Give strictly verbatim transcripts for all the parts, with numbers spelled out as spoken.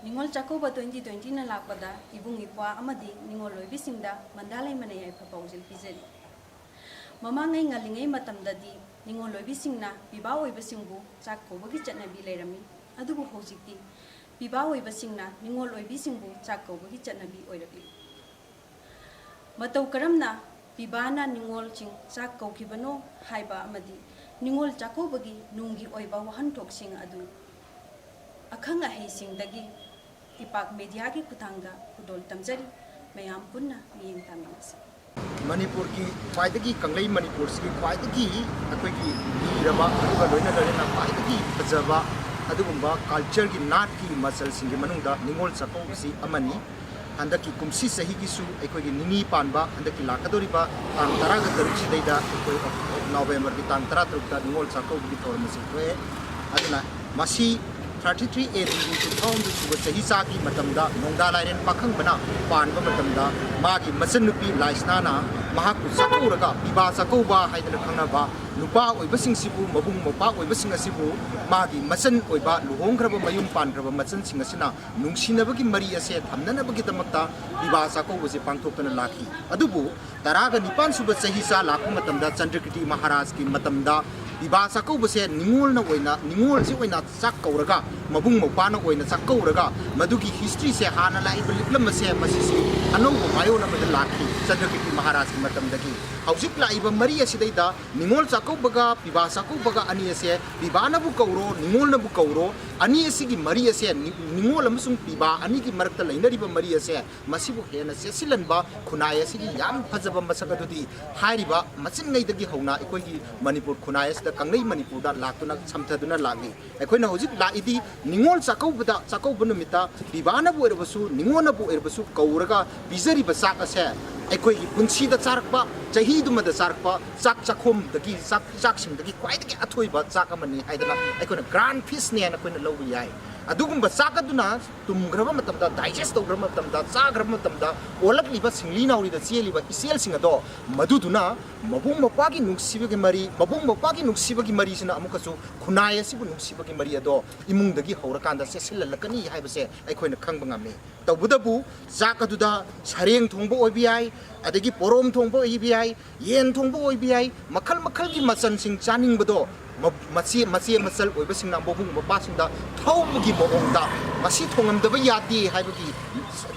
Ningol Chakkouba twenty twenty ꯅ ꯂꯥꯛꯄꯗ ꯏꯕꯨꯡ ꯏꯄ꯭ꯋꯥ ꯑꯃꯗꯤ ꯅꯤꯉꯣꯜ ꯑꯣꯏꯕꯤꯁꯤꯡꯗ ꯃꯟꯗꯥ ꯂꯩꯃꯅ ꯌꯥꯏꯐ ꯄꯥꯎꯖꯦꯜ ꯄꯤꯖꯔꯤ꯫ ꯃꯃꯥꯡꯉꯩ ꯉꯜꯂꯤꯉꯩ ꯃꯇꯝꯗꯗꯤ ꯅꯤꯉꯣꯜ ꯑꯣꯏꯕꯤꯁꯤꯡꯅ ꯄꯤꯕꯥ ꯑꯣꯏꯕꯁꯤꯡꯕꯨ ꯆꯥꯛ ꯀꯧꯕꯒꯤ ꯆꯠꯅꯕꯤ ꯂꯩꯔꯝꯃꯤ꯫ ꯑꯗꯨꯕꯨ ꯍꯧꯖꯤꯛꯇꯤ ꯄꯤꯕꯥ ꯑꯣꯏꯕꯁꯤꯡꯅ ꯅꯤꯉꯣꯜ ꯑꯣꯏꯕꯤꯁꯤꯡꯕꯨ ꯆꯥꯛ ꯀꯧꯕꯒꯤ ꯆꯠꯅꯕꯤ ꯑꯣꯏꯔꯛꯂꯤ꯫ ꯃꯇꯧ ꯀꯔꯝꯅ ꯄꯤꯕꯥꯅ ꯅꯤꯉꯣꯜꯁꯤꯡ ꯆꯥꯛ ꯀꯧꯈꯤꯕꯅꯣ ꯍꯥꯏꯕ ꯑꯃꯗꯤ ꯅꯤꯉꯣꯜ ꯆꯥꯛꯀꯧꯕꯒꯤ ꯅꯨꯡꯒꯤ ꯑꯣꯏꯕ ꯋꯥꯍꯟꯊꯣꯛꯁꯤꯡ ꯑꯗꯨ ꯑꯈꯪ ꯑꯍꯩꯁꯤꯡꯗꯒꯤ ꯏꯄꯥꯛ ꯃꯦꯗꯤꯌꯥꯒꯤ ꯈꯨꯠꯊꯥꯡꯗ ꯈꯨꯗꯣꯜ ꯇꯝꯖꯔꯤ꯫ ꯃꯌꯥꯝ ꯄꯨꯟꯅ ꯃꯤꯠꯌꯦꯡ ꯇꯥꯃꯤꯟꯅꯁꯤ꯫ ꯃꯅꯤꯄꯨꯔꯒꯤ ꯈ꯭ꯋꯥꯏꯗꯒꯤ, ꯀꯪꯂꯩ ꯃꯅꯤꯄꯨꯔꯁꯤꯒꯤ ꯈ꯭ꯋꯥꯏꯗꯒꯤ ꯑꯩꯈꯣꯏꯒꯤ ꯂꯤꯔꯕ, ꯑꯗꯨꯒ ꯂꯣꯏꯅ ꯂꯣꯏꯅꯅ ꯈ꯭ꯋꯥꯏꯗꯒꯤ ꯐꯖꯕ ꯑꯗꯨꯒꯨꯝꯕ ꯀꯜꯆꯔꯒꯤ, ꯅꯥꯠꯀꯤ ꯃꯆꯜꯁꯤꯡꯒꯤ ꯃꯅꯨꯡꯗ ꯅꯤꯉꯣꯜ ꯆꯥꯛꯀꯧꯕꯁꯤ ꯑꯃꯅꯤ꯫ ꯍꯟꯗꯛꯀꯤ ꯀꯨꯝꯁꯤ ꯆꯍꯤꯒꯤꯁꯨ ꯑꯩꯈꯣꯏꯒꯤ ꯅꯤꯅꯤ ꯄꯥꯟꯕ, ꯍꯟꯗꯛꯀꯤ ꯂꯥꯛꯀꯗꯧꯔꯤꯕ ꯇꯥꯡ ꯇꯔꯥꯒ ꯇꯔꯨꯛꯁꯤꯗꯩꯗ ꯑꯩꯈꯣꯏ ꯅꯣꯕꯦꯝꯕꯔꯒꯤ ꯇꯥꯡ ꯇꯔꯥꯇꯔꯨꯛꯇ ꯅꯤꯉꯣꯜ ꯆꯥꯛꯀꯧꯕꯒꯤ ꯊꯧꯔꯝ ꯑꯁꯤ ꯊꯣꯛꯑꯦ꯫ ꯑꯗꯨꯅ ꯃꯁꯤ thirty three A D ꯒꯤ ꯀꯨꯟꯊ꯭ꯔꯥ ꯍꯨꯝꯗꯣꯏ ꯁꯨꯕ ꯆꯍꯤꯆꯥꯒꯤ ꯃꯇꯝꯗ ꯅꯣꯡꯗꯥ ꯂꯥꯏꯔꯦꯟ ꯄꯥꯈꯪꯕꯅ ꯄꯥꯟꯕ ꯃꯇꯝꯗ ꯃꯥꯒꯤ ꯃꯆꯟꯅꯨꯄꯤ ꯂꯥꯏꯁꯅꯥꯅ ꯃꯍꯥꯛꯄꯨ ꯆꯥꯛꯀꯧꯔꯒ ꯄꯤꯕꯥ ꯆꯥꯛꯀꯧꯕ ꯍꯥꯏꯗꯅ ꯈꯪꯅꯕ ꯅꯨꯄꯥ ꯑꯣꯏꯕꯁꯤꯡꯁꯤꯕꯨ, ꯃꯕꯨꯡ ꯃꯧꯄ꯭ꯋꯥ ꯑꯣꯏꯕꯁꯤꯡ ꯑꯁꯤꯕꯨ ꯃꯥꯒꯤ ꯃꯆꯟ ꯑꯣꯏꯕ, ꯂꯨꯍꯣꯡꯈ꯭ꯔꯕ ꯃꯌꯨꯝ ꯄꯥꯟꯈ꯭ꯔꯕ ꯃꯆꯟꯁꯤꯡ ꯑꯁꯤꯅ ꯅꯨꯡꯁꯤꯅꯕꯒꯤ ꯃꯔꯤ ꯑꯁꯦ ꯊꯝꯅꯅꯕꯒꯤꯗꯃꯛꯇ ꯄꯤꯕꯥ ꯆꯥꯛꯀꯧꯕꯁꯦ ꯄꯥꯡꯊꯣꯛꯇꯨꯅ ꯂꯥꯛꯈꯤ꯫ ꯑꯗꯨꯕꯨ ꯇꯔꯥꯒ ꯅꯤꯄꯥꯟ ꯁꯨꯕ ꯆꯍꯤꯆꯥ ꯂꯥꯛꯄ ꯃꯇꯝꯗ ꯆꯟꯗ꯭ꯔꯀꯤꯔꯇꯤ ꯃꯍꯥꯔꯥꯖꯀꯤ ꯃꯇꯝꯗ ꯄꯤꯕꯥ ꯆꯥꯛꯀꯧꯕꯁꯦ ꯅꯤꯉꯣꯜꯅ ꯑꯣꯏꯅ, ꯅꯤꯉꯣꯜꯁꯤ ꯑꯣꯏꯅ ꯆꯥꯛ ꯀꯧꯔꯒ, ꯃꯕꯨꯡ ꯃꯧꯄ꯭ꯋꯥꯅ ꯑꯣꯏꯅ ꯆꯥꯛ ꯀꯧꯔꯒ, ꯃꯗꯨꯒꯤ ꯍꯤꯁꯇ꯭ꯔꯤꯁꯦ, ꯍꯥꯟꯅ ꯂꯥꯛꯏꯕ ꯂꯤꯛꯂꯝ ꯑꯁꯦ, ꯃꯁꯤꯁꯤ ꯑꯅꯧꯕ ꯃꯥꯌꯣꯟ ꯑꯃꯗ ꯂꯥꯛꯈꯤ ꯆꯟꯗ꯭ꯔꯀꯤꯔꯇꯤ ꯃꯍꯥꯔꯥꯖꯀꯤ ꯃꯇꯝꯗꯒꯤ꯫ ꯍꯧꯖꯤꯛ ꯂꯥꯛꯏꯕ ꯃꯔꯤ ꯑꯁꯤꯗꯩꯗ ꯅꯤꯉꯣꯜ ꯆꯥꯛꯀꯧꯕꯒ ꯄꯤꯕꯥ ꯆꯥꯛꯀꯧꯕꯒ ꯑꯅꯤ ꯑꯁꯦ, ꯄꯤꯕꯥꯅꯕꯨ ꯀꯧꯔꯣ, ꯅꯤꯉꯣꯜꯅꯕꯨ ꯀꯧꯔꯣ, ꯑꯅꯤ ꯑꯁꯤꯒꯤ ꯃꯔꯤ ꯑꯁꯦ, ꯅꯤ-, ꯅꯤꯉꯣꯜ ꯑꯃꯁꯨꯡ ꯄꯤꯕꯥ ꯑꯅꯤꯒꯤ ꯃꯔꯛꯇ ꯂꯩꯅꯔꯤꯕ ꯃꯔꯤ ꯑꯁꯦ, ꯃꯁꯤꯕꯨ ꯍꯦꯟꯅ ꯆꯦꯠꯁꯤꯜꯍꯟꯕ ꯈꯨꯟꯅꯥꯏ ꯑꯁꯤꯒꯤ ꯌꯥꯝ ꯐꯖꯕ ꯃꯁꯛ ꯑꯗꯨꯗꯤ ꯍꯥꯏꯔꯤꯕ ꯃꯆꯤꯟꯉꯩꯗꯒꯤ ꯍꯧꯅ ꯑꯩꯈꯣꯏꯒꯤ ꯃꯅꯤꯄꯨꯔ ꯈꯨꯟꯅꯥꯏ ꯑꯁꯤꯗ, ꯀꯪꯂꯩ ꯃꯅꯤꯄꯨꯔꯗ ꯂꯥꯛꯇꯨꯅ ꯁꯝꯊꯗꯨꯅ ꯂꯥꯛꯂꯤ꯫ ꯑꯩꯈꯣꯏꯅ ꯍꯧꯖꯤꯛ ꯂꯥꯛꯏꯗꯤ ꯅꯤꯉꯣꯜ ꯆꯥꯛꯀꯧꯕꯗ, ꯆꯥꯛꯀꯧꯕ ꯅꯨꯃꯤꯠꯇ ꯄꯤꯕꯥꯅꯕꯨ ꯑꯣꯏꯔꯕꯁꯨ, ꯅꯤꯉꯣꯜꯅꯕꯨ ꯑꯣꯏꯔꯕꯁꯨ ꯀꯧꯔꯒ ꯄꯤꯖꯔꯤꯕ ꯆꯥꯛ ꯑꯁꯦ ꯑꯩꯈꯣꯏꯒꯤ ꯄꯨꯟꯁꯤꯗ ꯆꯥꯔꯛꯄ, ꯆꯍꯤꯗꯨꯃꯗ ꯆꯥꯔꯛꯄ ꯆꯥꯛ ꯆꯥꯛꯈꯣꯝꯗꯒꯤ, ꯆꯥꯛ ꯆꯥꯛꯁꯤꯡꯗꯒꯤ ꯈ꯭ꯋꯥꯏꯗꯒꯤ ꯑꯊꯣꯏꯕ ꯆꯥꯛ ꯑꯃꯅꯤ ꯍꯥꯏꯗꯅ ꯑꯩꯈꯣꯏꯅ grand feast ꯅꯦꯅ ꯑꯩꯈꯣꯏꯅ ꯂꯧꯕ ꯌꯥꯏ꯫ ꯑꯗꯨꯒꯨꯝꯕ ꯆꯥꯛ ꯑꯗꯨꯅ ꯇꯨꯝꯈ꯭ꯔꯕ ꯃꯇꯝꯗ, ꯗꯥꯏꯖꯦꯁ ꯇꯧꯈ꯭ꯔꯕ ꯃꯇꯝꯗ, ꯆꯥꯈ꯭ꯔꯕ ꯃꯇꯝꯗ ꯑꯣꯜꯂꯛꯂꯤꯕ ꯁꯤꯡꯂꯤ ꯅꯥꯎꯔꯤꯗ ꯆꯦꯜꯂꯤꯕ ꯏꯆꯦꯜꯁꯤꯡ ꯑꯗꯣ, ꯃꯗꯨꯗꯨꯅ ꯃꯕꯨꯡ ꯃꯧꯄ꯭ꯋꯥꯒꯤ ꯅꯨꯡꯁꯤꯕꯒꯤ ꯃꯔꯤ, ꯃꯕꯨꯡ ꯃꯧꯄ꯭ꯋꯥꯒꯤ ꯅꯨꯡꯁꯤꯕꯒꯤ ꯃꯔꯤꯁꯤꯅ ꯑꯃꯨꯛꯀꯁꯨ ꯈꯨꯟꯅꯥꯏ ꯑꯁꯤꯕꯨ ꯅꯨꯡꯁꯤꯕꯒꯤ ꯃꯔꯤ ꯑꯗꯣ ꯏꯃꯨꯡꯗꯒꯤ ꯍꯧꯔꯀꯥꯟꯗ ꯆꯦꯠꯁꯤꯜꯍꯜꯂꯛꯀꯅꯤ ꯍꯥꯏꯕꯁꯦ ꯑꯩꯈꯣꯏꯅ ꯈꯪꯕ ꯉꯝꯃꯤ꯫ ꯇꯧꯕꯇꯕꯨ ꯆꯥꯛ ꯑꯗꯨꯗ ꯁꯔꯦꯡ ꯊꯣꯡꯕ ꯑꯣꯏꯕ ꯌꯥꯏ, ꯑꯗꯒꯤ ꯄꯣꯔꯣꯝ ꯊꯣꯡꯕ ꯑꯣꯏꯕ ꯌꯥꯏ, ꯌꯦꯟ ꯊꯣꯡꯕ ꯑꯣꯏꯕ ꯌꯥꯏ, ꯃꯈꯜ ꯃꯈꯜꯒꯤ ꯃꯆꯜꯁꯤꯡ ꯆꯥꯅꯤꯡꯕꯗꯣ ꯃ-, ꯃꯆꯦ, ꯃꯆꯦ ꯃꯆꯜ ꯑꯣꯏꯕꯁꯤꯡꯅ ꯃꯕꯨꯡ ꯃꯧꯄ꯭ꯋꯥꯁꯤꯡꯗ ꯊꯧꯕꯒꯤ ꯃꯑꯣꯡꯗ ꯃꯁꯤ ꯊꯣꯡꯉꯝꯗꯕ ꯌꯥꯗꯦ ꯍꯥꯏꯕꯒꯤ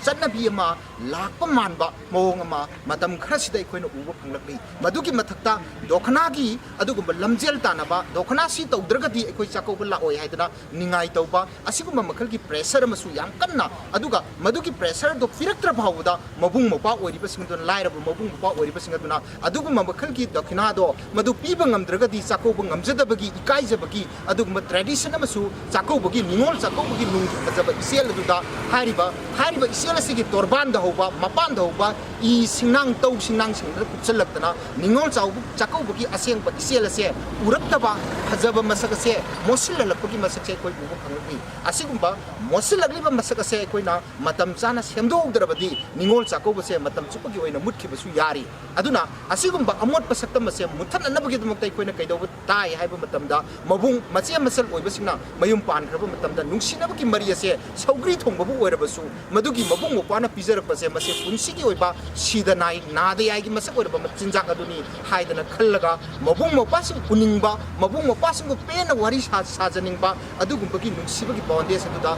ꯆꯠꯅꯕꯤ ꯑꯃ ꯂꯥꯛꯄ ꯃꯥꯟꯕ ꯃꯑꯣꯡ ꯑꯃ ꯃꯇꯝ ꯈꯔꯁꯤꯗ ꯑꯩꯈꯣꯏꯅ ꯎꯕ ꯐꯪꯂꯛꯂꯤ꯫ ꯃꯗꯨꯒꯤ ꯃꯊꯛꯇ ꯗꯣꯈꯅꯥꯒꯤ ꯑꯗꯨꯒꯨꯝꯕ ꯂꯝꯖꯦꯜ ꯇꯥꯟꯅꯕ, ꯗꯣꯈꯅꯥ ꯁꯤ ꯇꯧꯗ꯭ꯔꯒꯗꯤ ꯑꯩꯈꯣꯏ ꯆꯥꯛꯀꯧꯕ ꯂꯥꯛꯑꯣꯏ ꯍꯥꯏꯗꯅ ꯅꯤꯡꯉꯥꯏ ꯇꯧꯕ, ꯑꯁꯤꯒꯨꯝꯕ ꯃꯈꯜꯒꯤ ꯄ꯭ꯔꯦꯁꯔ ꯑꯃꯁꯨ ꯌꯥꯝ ꯀꯟꯅ, ꯑꯗꯨꯒ ꯃꯗꯨꯒꯤ ꯄ꯭ꯔꯦꯁꯔꯗꯣ ꯄꯤꯔꯛꯇ꯭ꯔ ꯐꯥꯎꯕꯗ ꯃꯕꯨꯡ ꯃꯧꯄ꯭ꯋꯥ ꯑꯣꯏꯔꯤꯕꯁꯤꯡ ꯑꯗꯨꯅ, ꯂꯥꯏꯔꯕ ꯃꯕꯨꯡ ꯃꯧꯄ꯭ꯋꯥ ꯑꯣꯏꯔꯤꯕꯁꯤꯡ ꯑꯗꯨꯅ ꯑꯗꯨꯒꯨꯝꯕ ꯃꯈꯜꯒꯤ ꯗꯈꯤꯅꯥꯗꯣ ꯃꯗꯨ ꯄꯤꯕ ꯉꯝꯗ꯭ꯔꯒꯗꯤ ꯆꯥꯛꯀꯧꯕ ꯉꯝꯖꯗꯕꯒꯤ, ꯏꯀꯥꯏꯖꯕꯒꯤ ꯑꯗꯨꯒꯨꯝꯕ ꯇ꯭ꯔꯦꯗꯤꯁꯟ ꯑꯃꯁꯨ ꯆꯥꯛꯀꯧꯕꯒꯤ, ꯅꯤꯉꯣꯜ ꯆꯥꯛꯀꯧꯕꯒꯤ ꯅꯨꯡꯒꯤ ꯐꯖꯕ ꯏꯆꯦꯜ ꯑꯗꯨꯗ ꯍꯥꯏꯔꯤꯕ, ꯍꯥꯏꯔꯤꯕ ꯏꯆꯦꯜ ꯑꯁꯤꯒꯤ ꯇꯣꯔꯕꯥꯟꯗ ꯍꯧꯕ, ꯃꯄꯥꯟꯗ ꯍꯧꯕ ꯏ ꯁꯤꯡꯅꯥꯡ, ꯇꯧ ꯁꯤꯡꯅꯥꯡꯁꯤꯡꯗꯨꯗ ꯀꯨꯞꯁꯜꯂꯛꯇꯅ ꯅꯤꯉꯣꯜ ꯆꯥꯎꯕ ꯆꯥꯛꯀꯧꯕꯒꯤ ꯑꯁꯦꯡꯕ ꯏꯆꯦꯜ ꯑꯁꯦ ꯎꯔꯛꯇꯕ, ꯐꯖꯕ ꯃꯁꯛ ꯑꯁꯦ ꯃꯣꯠꯁꯤꯜꯍꯜꯂꯛꯄꯒꯤ ꯃꯁꯛꯁꯦ ꯑꯩꯈꯣꯏ ꯎꯕ ꯐꯪꯂꯛꯏ꯫ ꯑꯁꯤꯒꯨꯝꯕ ꯃꯣꯠꯁꯤꯜꯂꯛꯂꯤꯕ ꯃꯁꯛ ꯑꯁꯦ ꯑꯩꯈꯣꯏꯅ ꯃꯇꯝ ꯆꯥꯅ ꯁꯦꯝꯗꯣꯛꯍꯧꯗ꯭ꯔꯕꯗꯤ ꯅꯤꯉꯣꯜ ꯆꯥꯛꯀꯧꯕꯁꯦ ꯃꯇꯝ ꯆꯨꯞꯄꯒꯤ ꯑꯣꯏꯅ ꯃꯨꯠꯈꯤꯕꯁꯨ ꯌꯥꯔꯤ꯫ ꯑꯗꯨꯅ ꯑꯁꯤꯒꯨꯝꯕ ꯑꯃꯣꯠꯄ ꯁꯛꯇꯝ ꯑꯁꯦ ꯃꯨꯠꯊꯠꯅꯅꯕꯒꯤꯗꯃꯛꯇ ꯑꯩꯈꯣꯏꯅ ꯀꯩꯗꯧꯕ ꯇꯥꯏ ꯍꯥꯏꯕ ꯃꯇꯝꯗ, ꯃꯕꯨꯡ, ꯃꯆꯦ ꯃꯆꯜ ꯑꯣꯏꯕꯁꯤꯡꯅ ꯃꯌꯨꯝ ꯄꯥꯟꯈ꯭ꯔꯕ ꯃꯇꯝꯗ ꯅꯨꯡꯁꯤꯅꯕꯒꯤ ꯃꯔꯤ ꯑꯁꯦ ꯁꯧꯒ꯭ꯔꯤ ꯊꯣꯡꯕꯕꯨ ꯑꯣꯏꯔꯕꯁꯨ ꯃꯗꯨꯒꯤ ꯃꯕꯨꯡ ꯃꯧꯄ꯭ꯋꯥꯅ ꯄꯤꯖꯔꯛꯄꯁꯦ ꯃꯁꯤ ꯄꯨꯟꯁꯤꯒꯤ ꯑꯣꯏꯕ ꯁꯤꯗ ꯅꯥꯏ, ꯅꯥꯗ ꯌꯥꯏꯒꯤ ꯃꯁꯛ ꯑꯣꯏꯔꯕ ꯃꯆꯤꯟꯖꯥꯛ ꯑꯗꯨꯅꯤ ꯍꯥꯏꯗꯅ ꯈꯜꯂꯒ ꯃꯕꯨꯡ ꯃꯧꯄ꯭ꯋꯥꯁꯤꯡ ꯎꯅꯤꯡꯕ, ꯃꯕꯨꯡ ꯃꯧꯄ꯭ꯋꯥꯁꯤꯡꯕꯨ ꯄꯦꯟꯅ ꯋꯥꯔꯤ ꯁꯥ-, ꯁꯥꯖꯅꯤꯡꯕ, ꯑꯗꯨꯒꯨꯝꯕꯒꯤ ꯅꯨꯡꯁꯤꯕꯒꯤ ꯕꯣꯟꯗꯦꯖ ꯑꯗꯨꯗ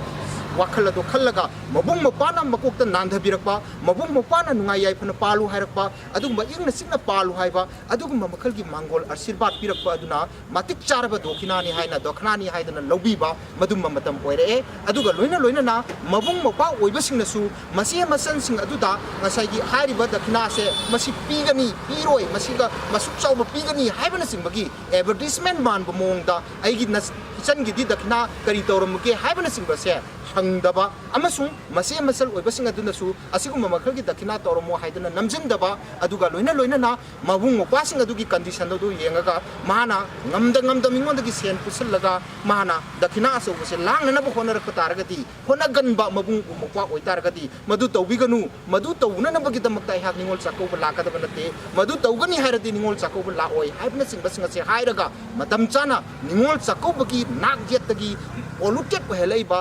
ꯋꯥꯈꯜ ꯑꯗꯨ ꯈꯜꯂꯒ ꯃꯕꯨꯡ ꯃꯧꯄ꯭ꯋꯥꯅ ꯃꯀꯣꯛꯇ ꯅꯥꯟꯊꯕꯤꯔꯛꯄ, ꯃꯕꯨꯡ ꯃꯧꯄ꯭ꯋꯥꯅ ꯅꯨꯡꯉꯥꯏ ꯌꯥꯏꯐꯅ ꯄꯥꯜꯂꯨ ꯍꯥꯏꯔꯛꯄ, ꯑꯗꯨꯒꯨꯝꯕ ꯏꯪꯅ ꯆꯤꯛꯅ ꯄꯥꯜꯂꯨ ꯍꯥꯏꯕ, ꯑꯗꯨꯒꯨꯝꯕ ꯃꯈꯜꯒꯤ ꯃꯥꯡꯒꯣꯜ ꯑꯥꯁꯤꯔꯕꯥꯗ ꯄꯤꯔꯛꯄ ꯑꯗꯨꯅ ꯃꯇꯤꯛ ꯆꯥꯔꯕ ꯗꯣꯈꯤꯅꯥꯅꯤ ꯍꯥꯏꯅ, ꯗꯣꯈꯅꯥꯅꯤ ꯍꯥꯏꯗꯅ ꯂꯧꯕꯤꯕ ꯃꯗꯨꯝꯕ ꯃꯇꯝ ꯑꯣꯏꯔꯛꯑꯦ꯫ ꯑꯗꯨꯒ ꯂꯣꯏꯅ ꯂꯣꯏꯅꯅ ꯃꯕꯨꯡ ꯃꯧꯄ꯭ꯋꯥ ꯑꯣꯏꯕꯁꯤꯡꯅꯁꯨ ꯃꯆꯦ ꯃꯆꯜꯁꯤꯡ ꯑꯗꯨꯗ ꯉꯁꯥꯏꯒꯤ ꯍꯥꯏꯔꯤꯕ ꯗꯈꯤꯅꯥꯁꯦ ꯃꯁꯤ ꯄꯤꯒꯅꯤ, ꯄꯤꯔꯣꯏ, ꯃꯁꯤꯒ ꯃꯁꯨꯛ ꯆꯥꯎꯕ ꯄꯤꯒꯅꯤ ꯍꯥꯏꯕꯅꯆꯤꯡꯕꯒꯤ ꯑꯦꯗꯚꯔꯇꯤꯁꯃꯦꯟ ꯃꯥꯟꯕ ꯃꯑꯣꯡꯗ ꯑꯩꯒꯤ ꯅ-, ꯏꯆꯟꯒꯤꯗꯤ ꯗꯈꯤꯅꯥ ꯀꯔꯤ ꯇꯧꯔꯝꯃꯨꯒꯦ ꯍꯥꯏꯕꯅꯆꯤꯡꯕꯁꯦ ꯍꯪꯗꯕ, ꯑꯃꯁꯨꯡ ꯃꯆꯦ ꯃꯆꯜ ꯑꯣꯏꯕꯁꯤꯡ ꯑꯗꯨꯅꯁꯨ ꯑꯁꯤꯒꯨꯝꯕ ꯃꯈꯜꯒꯤ ꯗꯈꯤꯅꯥ ꯇꯧꯔꯝꯃꯣ ꯍꯥꯏꯗꯅ ꯅꯝꯁꯤꯟꯗꯕ, ꯑꯗꯨꯒ ꯂꯣꯏꯅ ꯂꯣꯏꯅꯅ ꯃꯕꯨꯡ ꯃꯧꯄ꯭ꯋꯥꯁꯤꯡ ꯑꯗꯨꯒꯤ ꯀꯟꯗꯤꯁꯟ ꯑꯗꯨ ꯌꯦꯡꯉꯒ ꯃꯥꯅ ꯉꯝꯗ ꯉꯝꯗ ꯃꯤꯉꯣꯟꯗꯒꯤ ꯁꯦꯟ ꯄꯨꯁꯤꯜꯂꯒ ꯃꯥꯅ ꯗꯈꯤꯅꯥ ꯑꯆꯧꯕꯁꯦ ꯂꯥꯡꯅꯅꯕ ꯍꯣꯠꯅꯔꯛꯄ ꯇꯥꯔꯒꯗꯤ, ꯍꯣꯠꯅꯒꯟꯕ ꯃꯕꯨꯡ ꯃꯧꯄ꯭ꯋꯥ ꯑꯣꯏꯇꯥꯔꯒꯗꯤ ꯃꯗꯨ ꯇꯧꯕꯤꯒꯅꯨ꯫ ꯃꯗꯨ ꯇꯧꯅꯅꯕꯒꯤꯗꯃꯛꯇ ꯑꯩꯍꯥꯛ ꯅꯤꯉꯣꯜ ꯆꯥꯛꯀꯧꯕ ꯂꯥꯛꯀꯗꯕ ꯅꯠꯇꯦ꯫ ꯃꯗꯨ ꯇꯧꯒꯅꯤ ꯍꯥꯏꯔꯗꯤ ꯅꯤꯉꯣꯜ ꯆꯥꯛꯀꯧꯕ ꯂꯥꯛꯑꯣꯏ ꯍꯥꯏꯕꯅꯆꯤꯡꯕꯁꯤꯡ ꯑꯁꯦ ꯍꯥꯏꯔꯒ, ꯃꯇꯝ ꯆꯥꯅ ꯅꯤꯉꯣꯜ ꯆꯥꯛꯀꯧꯕꯒꯤ ꯅꯥꯛ ꯌꯦꯠꯇꯒꯤ polluted ꯑꯣꯏꯍꯜꯂꯛꯏꯕ,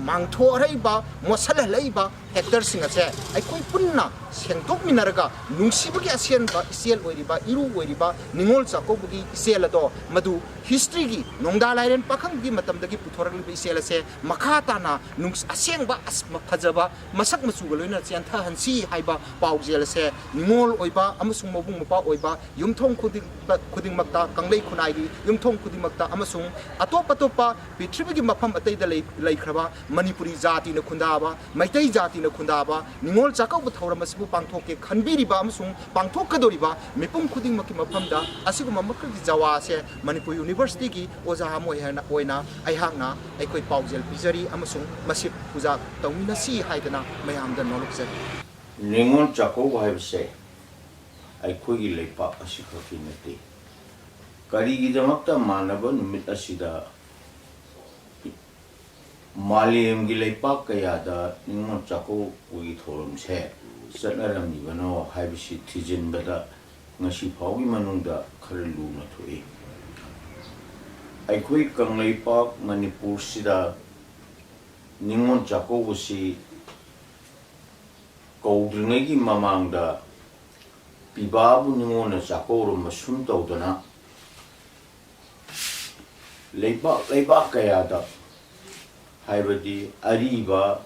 ꯃꯥꯡꯊꯣꯛꯍꯜꯂꯛꯏꯕ, ꯃꯣꯠꯁꯜꯍꯜꯂꯛꯏꯕ factorꯁꯤꯡ ꯑꯁꯦ ꯑꯩꯈꯣꯏ ꯄꯨꯟꯅ ꯁꯦꯡꯗꯣꯛꯃꯤꯟꯅꯔꯒ, ꯅꯨꯡꯁꯤꯕꯒꯤ ꯑꯁꯦꯟꯕ ꯏꯆꯦꯜ ꯑꯣꯏꯔꯤꯕ, ꯏꯔꯨ ꯑꯣꯏꯔꯤꯕ ꯅꯤꯉꯣꯜ ꯆꯥꯛꯀꯧꯕꯒꯤ ꯏꯆꯦꯜ ꯑꯗꯣ, ꯃꯗꯨ historyꯒꯤ ꯅꯣꯡꯗꯥ ꯂꯥꯏꯔꯦꯟ ꯄꯥꯈꯪꯒꯤ ꯃꯇꯝꯗꯒꯤ ꯄꯨꯊꯣꯔꯛꯂꯤꯕ ꯏꯆꯦꯜ ꯑꯁꯦ ꯃꯈꯥ ꯇꯥꯅ ꯅꯨꯡꯁ-, ꯑꯁꯦꯡꯕ ꯑꯁ-, ꯐꯖꯕ ꯃꯁꯛ ꯃꯆꯨꯒ ꯂꯣꯏꯅꯅ ꯆꯦꯟꯊꯍꯟꯁꯤ ꯍꯥꯏꯕ ꯄꯥꯎꯖꯦꯜ ꯑꯁꯦ ꯅꯤꯉꯣꯜ ꯑꯣꯏꯕ ꯑꯃꯁꯨꯡ ꯃꯕꯨꯡ ꯃꯧꯄ꯭ꯋꯥ ꯑꯣꯏꯕ ꯌꯨꯝꯊꯣꯡ ꯈꯨꯗꯤꯡꯃꯛ, ꯈꯨꯗꯤꯡꯃꯛꯇ, ꯀꯪꯂꯩ ꯈꯨꯟꯅꯥꯏꯒꯤ ꯌꯨꯝꯊꯣꯡ ꯈꯨꯗꯤꯡꯃꯛꯇ ꯑꯃꯁꯨꯡ ꯑꯇꯣꯞ ꯑꯇꯣꯞꯄ ꯄ꯭ꯔꯤꯊꯤꯕꯤꯒꯤ ꯃꯐꯝ ꯑꯇꯩꯗ ꯂꯩ-, ꯂꯩꯈ꯭ꯔꯕ ꯃꯅꯤꯄꯨꯔꯤ ꯖꯥꯇꯤꯅ ꯈꯨꯟꯗꯥꯕ, ꯃꯩꯇꯩ ꯖꯥꯇꯤꯅ ꯈꯨꯟꯗꯥꯕ ꯅꯤꯉꯣꯜ ꯆꯥꯛꯀꯧꯕ ꯊꯧꯔꯝ ꯑꯁꯤꯕꯨ ꯄꯥꯡꯊꯣꯛꯀꯦ ꯈꯟꯕꯤꯔꯤꯕ ꯑꯃꯁꯨꯡ ꯄꯥꯡꯊꯣꯛꯀꯗꯧꯔꯤꯕ ꯃꯤꯄꯨꯝ ꯈꯨꯗꯤꯡꯃꯛꯀꯤ ꯃꯐꯝꯗ ꯑꯁꯤꯒꯨꯝꯕ ꯃꯈꯜꯒꯤ ꯖꯋꯥ ꯑꯁꯦ ꯃꯅꯤꯄꯨꯔ ꯌꯨꯅꯤꯚꯔꯁꯤꯇꯤꯒꯤ ꯑꯣꯖꯥ ꯑꯃ ꯑꯣꯏꯅ, ꯑꯣꯏꯅ ꯑꯩꯍꯥꯛꯅ ꯑꯩꯈꯣꯏ ꯄꯥꯎꯖꯦꯜ ꯄꯤꯖꯔꯤ ꯑꯃꯁꯨꯡ ꯃꯁꯤ ꯄꯨꯖꯥ ꯇꯧꯃꯤꯟꯅꯁꯤ ꯍꯥꯏꯗꯅ ꯃꯌꯥꯝꯗ ꯅꯣꯂꯨꯛꯆꯔꯤ꯫ ꯅꯤꯉꯣꯜ ꯆꯥꯛꯀꯧꯕ ꯍꯥꯏꯕꯁꯦ ꯑꯩꯈꯣꯏꯒꯤ ꯂꯩꯄꯥꯛ ꯑꯁꯤꯈꯛꯀꯤ ꯅꯠꯇꯦ꯫ ꯀꯔꯤꯒꯤꯗꯃꯛꯇ ꯃꯥꯟꯅꯕ ꯅꯨꯃꯤꯠ ꯑꯁꯤꯗ ꯃꯥꯂꯦꯝꯒꯤ ꯂꯩꯄꯥꯛ ꯀꯌꯥꯗ ꯅꯤꯉꯣꯜ ꯆꯥꯛꯀꯧꯕꯒꯤ ꯊꯧꯔꯝꯁꯦ ꯆꯠꯅꯔꯝꯃꯤꯕꯅꯣ ꯍꯥꯏꯕꯁꯤ ꯊꯤꯖꯤꯟꯕꯗ ꯉꯁꯤ ꯐꯥꯎꯒꯤ ꯃꯅꯨꯡꯗ ꯈꯔ ꯂꯨꯅ ꯊꯣꯛꯏ꯫ ꯑꯩꯈꯣꯏ ꯀꯪꯂꯩꯄꯥꯛ ꯃꯅꯤꯄꯨꯔꯁꯤꯗ ꯅꯤꯉꯣꯜ ꯆꯥꯛꯀꯧꯕꯁꯤ ꯀꯧꯗ꯭ꯔꯤꯉꯩꯒꯤ ꯃꯃꯥꯡꯗ ꯄꯤꯕꯥꯕꯨ ꯅꯤꯉꯣꯜꯅ ꯆꯥꯛꯀꯧꯔꯝꯕ ꯁꯨꯝ ꯇꯧꯗꯅ ꯂꯩꯕꯥꯛ, ꯂꯩꯕꯥꯛ ꯀꯌꯥꯗ, ꯍꯥꯏꯕꯗꯤ ꯑꯔꯤꯕ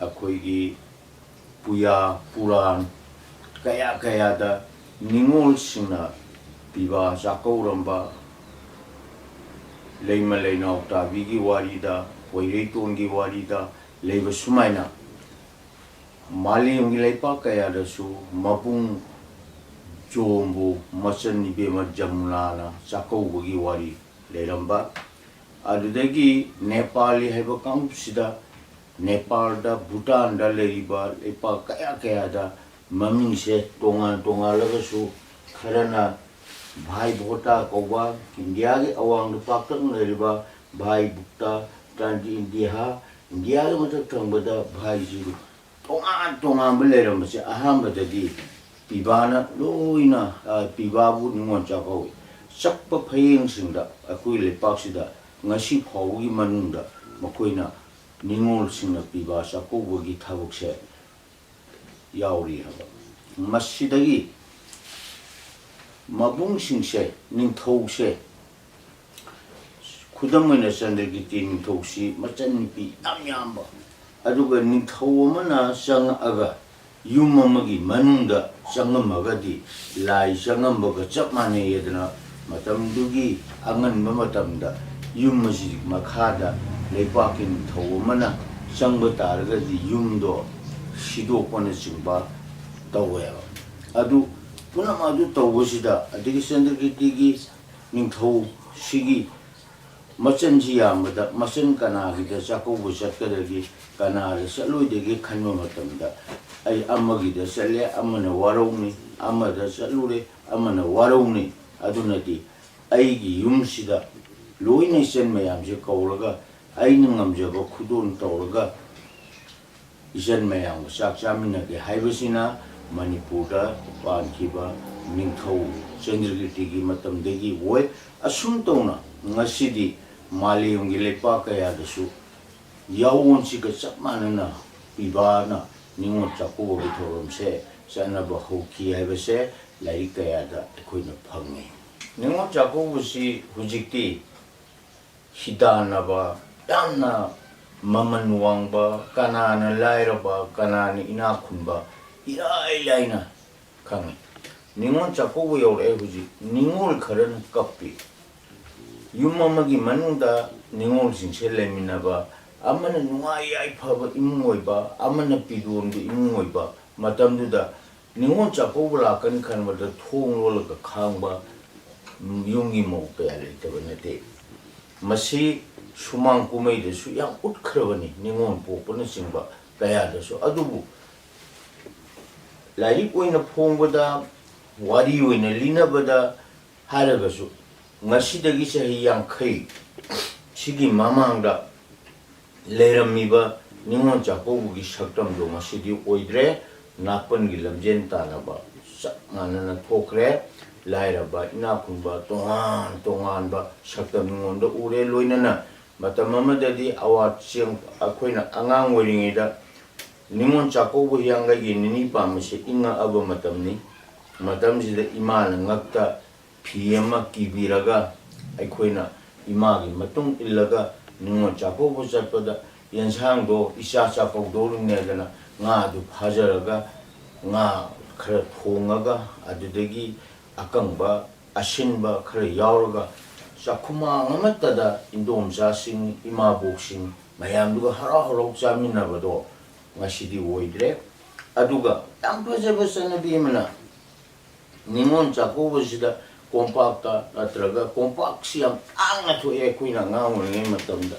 ꯑꯩꯈꯣꯏꯒꯤ ꯄꯨꯌꯥ ꯄꯨꯔꯥꯟ ꯀꯌꯥ ꯀꯌꯥꯗ ꯅꯤꯉꯣꯜꯁꯤꯡꯅ ꯄꯤꯕꯥ ꯆꯥꯛꯀꯧꯔꯝꯕ, ꯂꯩꯃ ꯂꯩꯅꯥꯎ ꯇꯥꯕꯤꯒꯤ ꯋꯥꯔꯤꯗ, ꯄꯣꯏꯔꯩꯇꯣꯟꯒꯤ ꯋꯥꯔꯤꯗ ꯂꯩꯕ ꯁꯨꯃꯥꯏꯅ ꯃꯥꯂꯦꯝꯒꯤ ꯂꯩꯄꯥꯛ ꯀꯌꯥꯗꯁꯨ ꯃꯕꯨꯡ ꯖꯣꯝꯕꯨ ꯃꯆꯟ ꯏꯕꯦꯝꯃ ꯖꯃꯨꯅꯥꯅ ꯆꯥꯛꯀꯧꯕꯒꯤ ꯋꯥꯔꯤ ꯂꯩꯔꯝꯕ, ꯑꯗꯨꯗꯒꯤ ꯅꯦꯄꯥꯂꯤ ꯍꯥꯏꯕ ꯀꯥꯡꯂꯨꯞꯁꯤꯗ ꯅꯦꯄꯥꯜꯗ, ꯚꯨꯇꯥꯟꯗ ꯂꯩꯔꯤꯕ ꯂꯩꯄꯥꯛ ꯀꯌꯥ ꯀꯌꯥꯗ ꯃꯃꯤꯡꯁꯦ ꯇꯣꯉꯥꯟ ꯇꯣꯉꯥꯜꯂꯒꯁꯨ ꯈꯔꯅ ꯚꯥꯏ ꯚꯣꯇꯥ ꯀꯧꯕ, ꯏꯟꯗꯤꯌꯥꯒꯤ ꯑꯋꯥꯡꯗ ꯄꯥꯛꯇꯛꯅ ꯂꯩꯔꯤꯕ ꯚꯥꯏ ꯚꯨꯛꯇꯥ, ꯇ꯭ꯔꯥꯟꯁ ꯏꯟꯗꯤꯌꯥ, ꯏꯟꯗꯤꯌꯥꯒꯤ ꯃꯊꯛ ꯊꯪꯕꯗ ꯚꯥꯏꯁꯤ ꯇꯣꯉꯥꯟ ꯇꯣꯉꯥꯟꯕ ꯂꯩꯔꯝꯕꯁꯦ ꯑꯍꯥꯟꯕꯗꯗꯤ ꯄꯤꯕꯥꯅ ꯂꯣꯏꯅ, ꯑ, ꯄꯤꯕꯥꯕꯨ ꯅꯤꯉꯣꯜ ꯆꯥꯛꯀꯧꯏ꯫ ꯆꯛꯄ ꯐꯌꯦꯡꯁꯤꯡꯗ ꯑꯩꯈꯣꯏ ꯂꯩꯄꯥꯛꯁꯤꯗ ꯉꯁꯤ ꯐꯥꯎꯕꯒꯤ ꯃꯅꯨꯡꯗ ꯃꯈꯣꯏꯅ ꯅꯤꯉꯣꯜꯁꯤꯡꯅ ꯄꯤꯕꯥ ꯆꯥꯛꯀꯧꯕꯒꯤ ꯊꯕꯛꯁꯦ ꯌꯥꯎꯔꯤ ꯍꯥꯏꯕ꯫ ꯃꯁꯤꯗꯒꯤ ꯃꯕꯨꯡꯁꯤꯡꯁꯦ, ꯅꯤꯡꯊꯧꯁꯦ, ꯈꯨꯗꯝ ꯑꯣꯏꯅ ꯆꯟꯗ꯭ꯔꯀꯤꯔꯇꯤ ꯅꯤꯡꯊꯧꯁꯤ ꯃꯆꯟꯅꯨꯄꯤ ꯌꯥꯝ ꯌꯥꯝꯕ, ꯑꯗꯨꯒ ꯅꯤꯡꯊꯧ ꯑꯃꯅ ꯆꯪꯉꯛꯑꯒ ꯌꯨꯝ ꯑꯃꯒꯤ ꯃꯅꯨꯡꯗ ꯆꯪꯉꯝꯃꯒꯗꯤ ꯂꯥꯏ ꯆꯪꯉꯝꯕꯒ ꯆꯞ ꯃꯥꯟꯅꯩ ꯍꯥꯏꯗꯅ ꯃꯇꯝꯗꯨꯒꯤ ꯑꯉꯟꯕ ꯃꯇꯝꯗ ꯌꯨꯝ ꯑꯁꯤ ꯃꯈꯥꯗ ꯂꯩꯄꯥꯛꯀꯤ ꯅꯤꯡꯊꯧ ꯑꯃꯅ ꯆꯪꯕ ꯇꯥꯔꯒꯗꯤ ꯌꯨꯝꯗꯣ ꯁꯤꯗꯣꯛꯄꯅꯆꯤꯡꯕ ꯇꯧꯋꯦꯕ꯫ ꯑꯗꯨ ꯄꯨꯝꯅꯃꯛ ꯑꯗꯨ ꯇꯧꯕꯁꯤꯗ ꯑꯗꯒꯤ ꯆꯟꯗ꯭ꯔꯀꯤꯔꯇꯤꯒꯤ ꯅꯤꯡꯊꯧꯁꯤꯒꯤ ꯃꯆꯟꯁꯤ ꯌꯥꯝꯕꯗ ꯃꯆꯟ ꯀꯅꯥꯒꯤꯗ ꯆꯥꯛꯀꯧꯕ ꯆꯠꯀꯗꯒꯦ, ꯀꯅꯥꯗ ꯆꯠꯂꯣꯏꯗꯒꯦ ꯈꯟꯕ ꯃꯇꯝꯗ ꯑꯩ ꯑꯃꯒꯤꯗ ꯆꯠꯂꯦ, ꯑꯃꯅ ꯋꯥꯔꯧꯅꯤ, ꯑꯃꯗ ꯆꯠꯂꯨꯔꯦ, ꯑꯃꯅ ꯋꯥꯔꯧꯅꯤ꯫ ꯑꯗꯨꯅꯗꯤ ꯑꯩꯒꯤ ꯌꯨꯝꯁꯤꯗ ꯂꯣꯏꯅ ꯏꯆꯟ ꯃꯌꯥꯝꯁꯦ ꯀꯧꯔꯒ ꯑꯩꯅ ꯉꯝꯖꯕ ꯈꯨꯗꯣꯜ ꯇꯧꯔꯒ ꯏꯆꯟ ꯃꯌꯥꯝꯒ ꯆꯥꯛ ꯆꯥꯃꯤꯟꯅꯒꯦ ꯍꯥꯏꯕꯁꯤꯅ ꯃꯅꯤꯄꯨꯔꯗ ꯄꯥꯟꯈꯤꯕ ꯅꯤꯡꯊꯧ ꯆꯟꯗ꯭ꯔꯀꯤꯔꯇꯤꯒꯤ ꯃꯇꯝꯗꯒꯤ ꯑꯣꯏ꯫ ꯑꯁꯨꯝ ꯇꯧꯅ ꯉꯁꯤꯗꯤ ꯃꯥꯂꯦꯝꯒꯤ ꯂꯩꯄꯥꯛ ꯀꯌꯥꯗꯁꯨ ꯌꯥꯑꯣꯟꯁꯤꯒ ꯆꯞ ꯃꯥꯟꯅꯅ ꯄꯤꯕꯥꯅ ꯅꯤꯉꯣꯜ ꯆꯥꯛꯀꯧꯕꯒꯤ ꯊꯧꯔꯝꯁꯦ ꯆꯠꯅꯕ ꯍꯧꯈꯤ ꯍꯥꯏꯕꯁꯦ ꯂꯥꯏꯔꯤꯛ ꯀꯌꯥꯗ ꯑꯩꯈꯣꯏꯅ ꯐꯪꯉꯤ꯫ ꯅꯤꯉꯣꯜ ꯆꯥꯛꯀꯧꯕꯁꯤ ꯍꯧꯖꯤꯛꯇꯤ ꯍꯤꯗꯥꯟꯅꯕ, ꯌꯥꯝꯅ ꯃꯃꯜ ꯋꯥꯡꯕ, ꯀꯅꯥꯅ ꯂꯥꯏꯔꯕ, ꯀꯅꯥꯅ ꯏꯅꯥꯛ ꯈꯨꯟꯕ ꯏꯔꯥꯏ ꯂꯥꯏꯅ ꯈꯪꯉꯤ꯫ ꯅꯤꯉꯣꯜ ꯆꯥꯛꯀꯧꯕ ꯌꯧꯔꯛꯑꯦ ꯍꯧꯖꯤꯛ, ꯅꯤꯉꯣꯜ ꯈꯔꯅ ꯀꯞꯄꯤ꯫ ꯌꯨꯝ ꯑꯃꯒꯤ ꯃꯅꯨꯡꯗ ꯅꯤꯉꯣꯜꯁꯤꯡꯁꯦ ꯂꯩꯃꯤꯟꯅꯕ, ꯑꯃꯅ ꯅꯨꯡꯉꯥꯏ ꯌꯥꯏꯐꯕ ꯏꯃꯨꯡ ꯑꯣꯏꯕ, ꯑꯃꯅ ꯄꯤꯗꯣꯟꯕ ꯏꯃꯨꯡ ꯑꯣꯏꯕ ꯃꯇꯝꯗꯨꯗ ꯅꯤꯉꯣꯜ ꯆꯥꯛꯀꯧꯕ ꯂꯥꯛꯀꯅꯤ ꯈꯟꯕꯗ ꯊꯣꯡ ꯂꯣꯜꯂꯒ ꯈꯥꯡꯕ ꯌꯨꯝꯒꯤ ꯃꯧ ꯀꯌꯥ ꯂꯩꯇꯕ ꯅꯠꯇꯦ꯫ ꯃꯁꯤ ꯁꯨꯃꯥꯡ ꯀꯨꯝꯍꯩꯗꯁꯨ ꯌꯥꯝ ꯎꯠꯈ꯭ꯔꯕꯅꯤ, ꯅꯤꯉꯣꯜ ꯄꯣꯛꯄꯅꯆꯤꯡꯕ ꯀꯌꯥꯗꯁꯨ꯫ ꯑꯗꯨꯕꯨ ꯂꯥꯏꯔꯤꯛ ꯑꯣꯏꯅ ꯐꯣꯡꯕꯗ, ꯋꯥꯔꯤ ꯑꯣꯏꯅ ꯂꯤꯅꯕꯗ ꯍꯥꯏꯔꯒꯁꯨ, ꯉꯁꯤꯗꯒꯤ ꯆꯍꯤ ꯌꯥꯡꯈꯩ ꯁꯤꯒꯤ ꯃꯃꯥꯡꯗ ꯂꯩꯔꯝꯃꯤꯕ ꯅꯤꯉꯣꯜ ꯆꯥꯛꯀꯧꯕꯒꯤ ꯁꯛꯇꯝꯗꯣ ꯉꯁꯤꯗꯤ ꯑꯣꯏꯗ꯭ꯔꯦ꯫ ꯅꯥꯄꯟꯒꯤ ꯂꯝꯖꯦꯟ ꯇꯥꯟꯅꯕ ꯆꯞ ꯃꯥꯟꯅꯅ ꯊꯣꯛꯈ꯭ꯔꯦ꯫ ꯂꯥꯏꯔꯕ, ꯏꯅꯥꯛ ꯈꯨꯟꯕ, ꯇꯣꯉꯥꯟ ꯇꯣꯉꯥꯟꯕ ꯁꯛꯇꯝ ꯃꯤꯉꯣꯟꯗ ꯎꯔꯦ꯫ ꯂꯣꯏꯅꯅ ꯃꯇꯝ ꯑꯃꯗꯗꯤ ꯑꯋꯥ ꯆꯦꯡ, ꯑꯩꯈꯣꯏꯅ ꯑꯉꯥꯡ ꯑꯣꯏꯔꯤꯉꯩꯗ ꯅꯤꯉꯣꯜ ꯆꯥꯛꯀꯧꯕ ꯍꯤꯌꯥꯡꯒꯩꯒꯤ ꯅꯤꯅꯤ ꯄꯥꯟꯕꯁꯦ ꯏꯪꯉꯛꯑꯕ ꯃꯇꯝꯅꯤ꯫ ꯃꯇꯝꯁꯤꯗ ꯏꯃꯥꯅ ꯉꯛꯇ ꯐꯤ ꯑꯃ ꯀꯤꯕꯤꯔꯒ, ꯑꯩꯈꯣꯏꯅ ꯏꯃꯥꯒꯤ ꯃꯇꯨꯡ ꯏꯜꯂꯒ ꯅꯤꯉꯣꯜ ꯆꯥꯛꯀꯧꯕ ꯆꯠꯄꯗ, ꯌꯦꯟꯁꯥꯡꯗꯣ ꯏꯆꯥ ꯆꯥꯛꯀꯧꯗꯧꯔꯤꯅꯦꯗꯅ ꯉꯥꯗꯨ ꯐꯥꯖꯔꯒ, ꯉꯥ ꯈꯔ ꯊꯣꯡꯉꯒ, ꯑꯗꯨꯗꯒꯤ ꯑꯀꯪꯕ ꯑꯁꯤꯟꯕ ꯈꯔ ꯌꯥꯎꯔꯒ, ꯆꯥꯛꯈꯨꯃꯥꯡ ꯑꯃꯠꯇꯗ ꯏꯟꯗꯣꯝꯆꯥꯁꯤꯡ, ꯏꯃꯥꯕꯣꯛꯁꯤꯡ ꯃꯌꯥꯝꯗꯨꯒ ꯍꯔꯥꯎ ꯍꯔꯥꯎ ꯆꯥꯃꯤꯟꯅꯕꯗꯣ ꯉꯁꯤꯗꯤ ꯑꯣꯏꯗ꯭ꯔꯦ꯫ ꯑꯗꯨꯒ ꯌꯥꯝ ꯐꯖꯕ ꯆꯠꯅꯕꯤ ꯑꯃꯅ, ꯅꯤꯉꯣꯜ ꯆꯥꯛꯀꯧꯕꯁꯤꯗ ꯀꯣꯝꯄꯥꯛꯇ, ꯅꯠꯇ꯭ꯔꯒ ꯀꯣꯝꯄꯥꯛꯁꯤ ꯌꯥꯝ ꯇꯥꯡꯅ ꯊꯣꯛꯑꯦ ꯑꯩꯈꯣꯏꯅ ꯑꯉꯥꯡ ꯑꯣꯏꯔꯤꯉꯩ ꯃꯇꯝꯗ,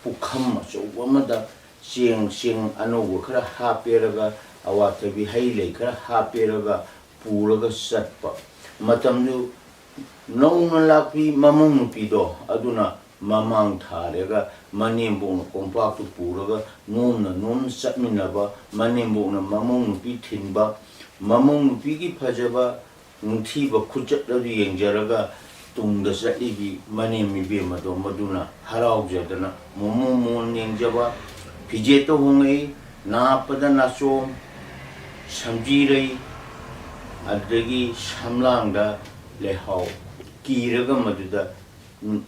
ꯄꯨꯈꯝ ꯑꯆꯧꯕ ꯑꯃꯗ ꯆꯦꯡ, ꯆꯦꯡ ꯑꯅꯧꯕ ꯈꯔ ꯍꯥꯞꯄꯦꯔꯒ, ꯑꯋꯥꯊꯕꯤ ꯍꯩ ꯂꯩ ꯈꯔ ꯍꯥꯞꯄꯦꯔꯒ ꯄꯨꯔꯒ ꯆꯠꯄ꯫ ꯃꯇꯝꯗꯨ ꯅꯧꯅ ꯂꯥꯛꯄꯤ ꯃꯃꯧ ꯅꯨꯄꯤꯗꯣ ꯑꯗꯨꯅ ꯃꯃꯥꯡ ꯊꯥꯔꯒ ꯃꯅꯦꯝꯕꯣꯛꯅ ꯀꯣꯝꯄꯥꯛꯇꯨ ꯄꯨꯔꯒ ꯅꯣꯝꯅ ꯅꯣꯝꯅ ꯆꯠꯃꯤꯟꯅꯕ, ꯃꯅꯦꯝꯕꯣꯛꯅ ꯃꯃꯧ ꯅꯨꯄꯤ ꯊꯤꯟꯕ, ꯃꯃꯧ ꯅꯨꯄꯤꯒꯤ ꯐꯖꯕ ꯅꯤꯡꯊꯤꯕ ꯈꯨꯆꯠ ꯑꯗꯨ ꯌꯦꯡꯖꯔꯒ ꯇꯨꯡꯗ ꯆꯠꯂꯤꯕꯤ ꯃꯅꯦꯝ ꯏꯕꯦꯝ ꯑꯗꯣ ꯃꯗꯨꯅ ꯍꯔꯥꯎꯖꯗꯅ ꯃꯣꯃꯣꯟ ꯃꯣꯃꯣꯟ ꯌꯦꯡꯖꯕ, ꯐꯤꯖꯦꯠꯇ ꯍꯣꯡꯉꯛꯏ, ꯅꯥꯞꯄꯗ ꯅꯥꯆꯣꯝ, ꯁꯝꯖꯤꯔꯩ, ꯑꯗꯨꯗꯒꯤ ꯁꯝꯂꯥꯡꯗ ꯂꯩꯍꯥꯎ ꯀꯤꯔꯒ ꯃꯗꯨꯗ, ꯎꯝ,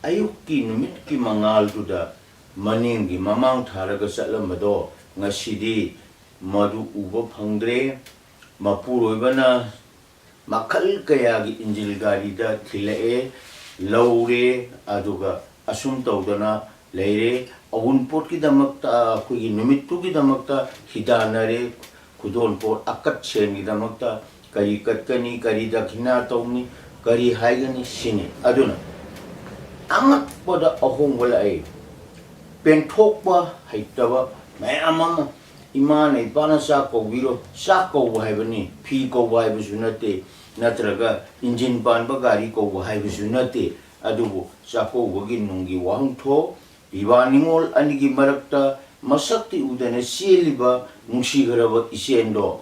ꯑꯌꯨꯛꯀꯤ ꯅꯨꯃꯤꯠꯀꯤ ꯃꯉꯥꯜꯗꯨꯗ ꯃꯅꯦꯝꯒꯤ ꯃꯃꯥꯡ ꯊꯥꯔꯒ ꯆꯠꯂꯝꯕꯗꯣ ꯉꯁꯤꯗꯤ ꯃꯗꯨ ꯎꯕ ꯐꯪꯗ꯭ꯔꯦ꯫ ꯃꯄꯨꯔꯣꯏꯕꯅ ꯃꯈꯜ ꯀꯌꯥꯒꯤ ꯏꯟꯖꯤꯜ ꯒꯥꯔꯤꯗ ꯊꯤꯜꯂꯛꯑꯦ, ꯂꯧꯔꯦ, ꯑꯗꯨꯒ ꯑꯁꯨꯝ ꯇꯧꯗꯅ ꯂꯩꯔꯦ꯫ ꯑꯋꯨꯟꯄꯣꯠꯀꯤꯗꯃꯛꯇ, ꯑꯩꯈꯣꯏꯒꯤ ꯅꯨꯃꯤꯠꯇꯨꯒꯤꯗꯃꯛꯇ ꯍꯤꯗꯥꯟꯅꯔꯦ꯫ ꯈꯨꯗꯣꯜꯄꯣꯠ ꯑꯀꯠ ꯁꯦꯟꯒꯤꯗꯃꯛꯇ ꯀꯔꯤ ꯀꯠꯀꯅꯤ, ꯀꯔꯤ ꯗꯈꯤꯅꯥ ꯇꯧꯅꯤ, ꯀꯔꯤ ꯍꯥꯏꯒꯅꯤ ꯁꯤꯅꯤ꯫ ꯑꯗꯨꯅ ꯑꯉꯛꯄꯗ ꯑꯍꯣꯡꯕ ꯂꯥꯛꯏ꯫ ꯄꯦꯟꯊꯣꯛꯄ ꯍꯩꯇꯕ ꯃꯌꯥꯝ ꯑꯃ, ꯏꯃꯥꯅ ꯏꯄꯥꯅ ꯆꯥꯛ ꯀꯧꯕꯤꯔꯣ, ꯆꯥꯛ ꯀꯧꯕ ꯍꯥꯏꯕꯅꯤ, ꯐꯤ ꯀꯧꯕ ꯍꯥꯏꯕꯁꯨ ꯅꯠꯇꯦ, ꯅꯠꯇ꯭ꯔꯒ ꯏꯟꯖꯤꯟ ꯄꯥꯟꯕ ꯒꯥꯔꯤ ꯀꯧꯕ ꯍꯥꯏꯕꯁꯨ ꯅꯠꯇꯦ꯫ ꯑꯗꯨꯕꯨ ꯆꯥꯛꯀꯧꯕꯒꯤ ꯅꯨꯡꯒꯤ ꯋꯥꯍꯟꯊꯣꯛ, ꯄꯤꯕꯥ ꯅꯤꯉꯣꯜ ꯑꯅꯤꯒꯤ ꯃꯔꯛꯇ ꯃꯁꯛꯇꯤ ꯎꯗꯅ ꯆꯦꯜꯂꯤꯕ ꯅꯨꯡꯁꯤꯈ꯭ꯔꯕ ꯏꯆꯦꯟꯗꯣ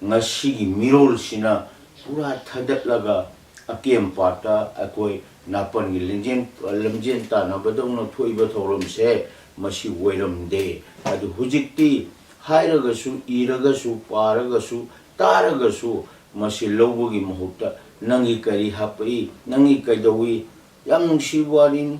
ꯉꯁꯤꯒꯤ ꯃꯤꯔꯣꯜꯁꯤꯅ ꯄꯨꯔꯥ ꯊꯗꯠꯂꯒ ꯑꯀꯦꯝ ꯄꯥꯠꯇ ꯑꯩꯈꯣꯏ ꯅꯥꯄꯟꯒꯤ ꯂꯦꯟꯖꯦꯟ, ꯂꯝꯖꯦꯟ ꯇꯥꯟꯅꯕꯗꯧꯅ ꯊꯣꯛꯏꯕ ꯊꯧꯔꯝꯁꯦ ꯃꯁꯤ ꯑꯣꯏꯔꯝꯗꯦ꯫ ꯑꯗꯨ ꯍꯧꯖꯤꯛꯇꯤ ꯍꯥꯏꯔꯒꯁꯨ, ꯏꯔꯒꯁꯨ, ꯄꯥꯔꯒꯁꯨ, ꯇꯥꯔꯒꯁꯨ ꯃꯁꯤ ꯂꯧꯕꯒꯤ ꯃꯍꯨꯠꯇ ꯅꯪꯒꯤ ꯀꯔꯤ ꯍꯥꯞꯄꯛꯏ, ꯅꯪꯒꯤ ꯀꯩꯗꯧꯏ, ꯌꯥꯝ ꯅꯨꯡꯁꯤꯕ ꯋꯥꯔꯤꯅꯤ꯫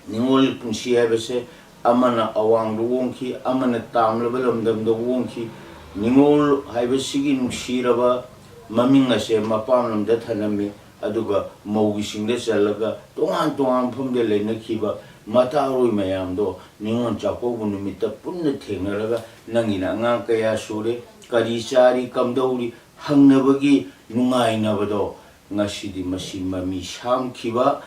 ꯅꯤꯉꯣꯜ ꯄꯨꯟꯁꯤ ꯍꯥꯏꯕꯁꯦ ꯑꯃꯅ ꯑꯋꯥꯡꯗ ꯑꯣꯡꯈꯤ, ꯑꯃꯅ ꯇꯥꯝꯂꯕ ꯂꯝꯗꯝꯗ ꯑꯣꯡꯈꯤ꯫ ꯅꯤꯉꯣꯜ ꯍꯥꯏꯕꯁꯤꯒꯤ ꯅꯨꯡꯁꯤꯔꯕ ꯃꯃꯤꯡ ꯑꯁꯦ ꯃꯄꯥꯝ ꯂꯝꯗ ꯊꯅꯝꯃꯤ, ꯑꯗꯨꯒ ꯃꯧꯒꯤꯁꯤꯡꯗ ꯆꯜꯂꯒ ꯇꯣꯉꯥꯟ ꯇꯣꯉꯥꯟꯕ ꯃꯐꯝꯗ ꯂꯩꯅꯈꯤꯕ ꯃꯇꯥꯔꯣꯏ ꯃꯌꯥꯝꯗꯣ ꯅꯤꯉꯣꯜ ꯆꯥꯛꯀꯧꯕ ꯅꯨꯃꯤꯠꯇ ꯄꯨꯟꯅ ꯊꯦꯡꯅꯔꯒ ꯅꯪꯒꯤꯅ ꯑꯉꯥꯡ ꯀꯌꯥ ꯁꯨꯔꯦ, ꯀꯔꯤ ꯆꯥꯔꯤ, ꯀꯝꯗꯧꯔꯤ ꯍꯪꯅꯕꯒꯤ ꯅꯨꯡꯉꯥꯏꯅꯕꯗꯣ ꯉꯁꯤꯗꯤ ꯃꯁꯤ ꯃꯃꯤ ꯁꯥꯝꯈꯤꯕ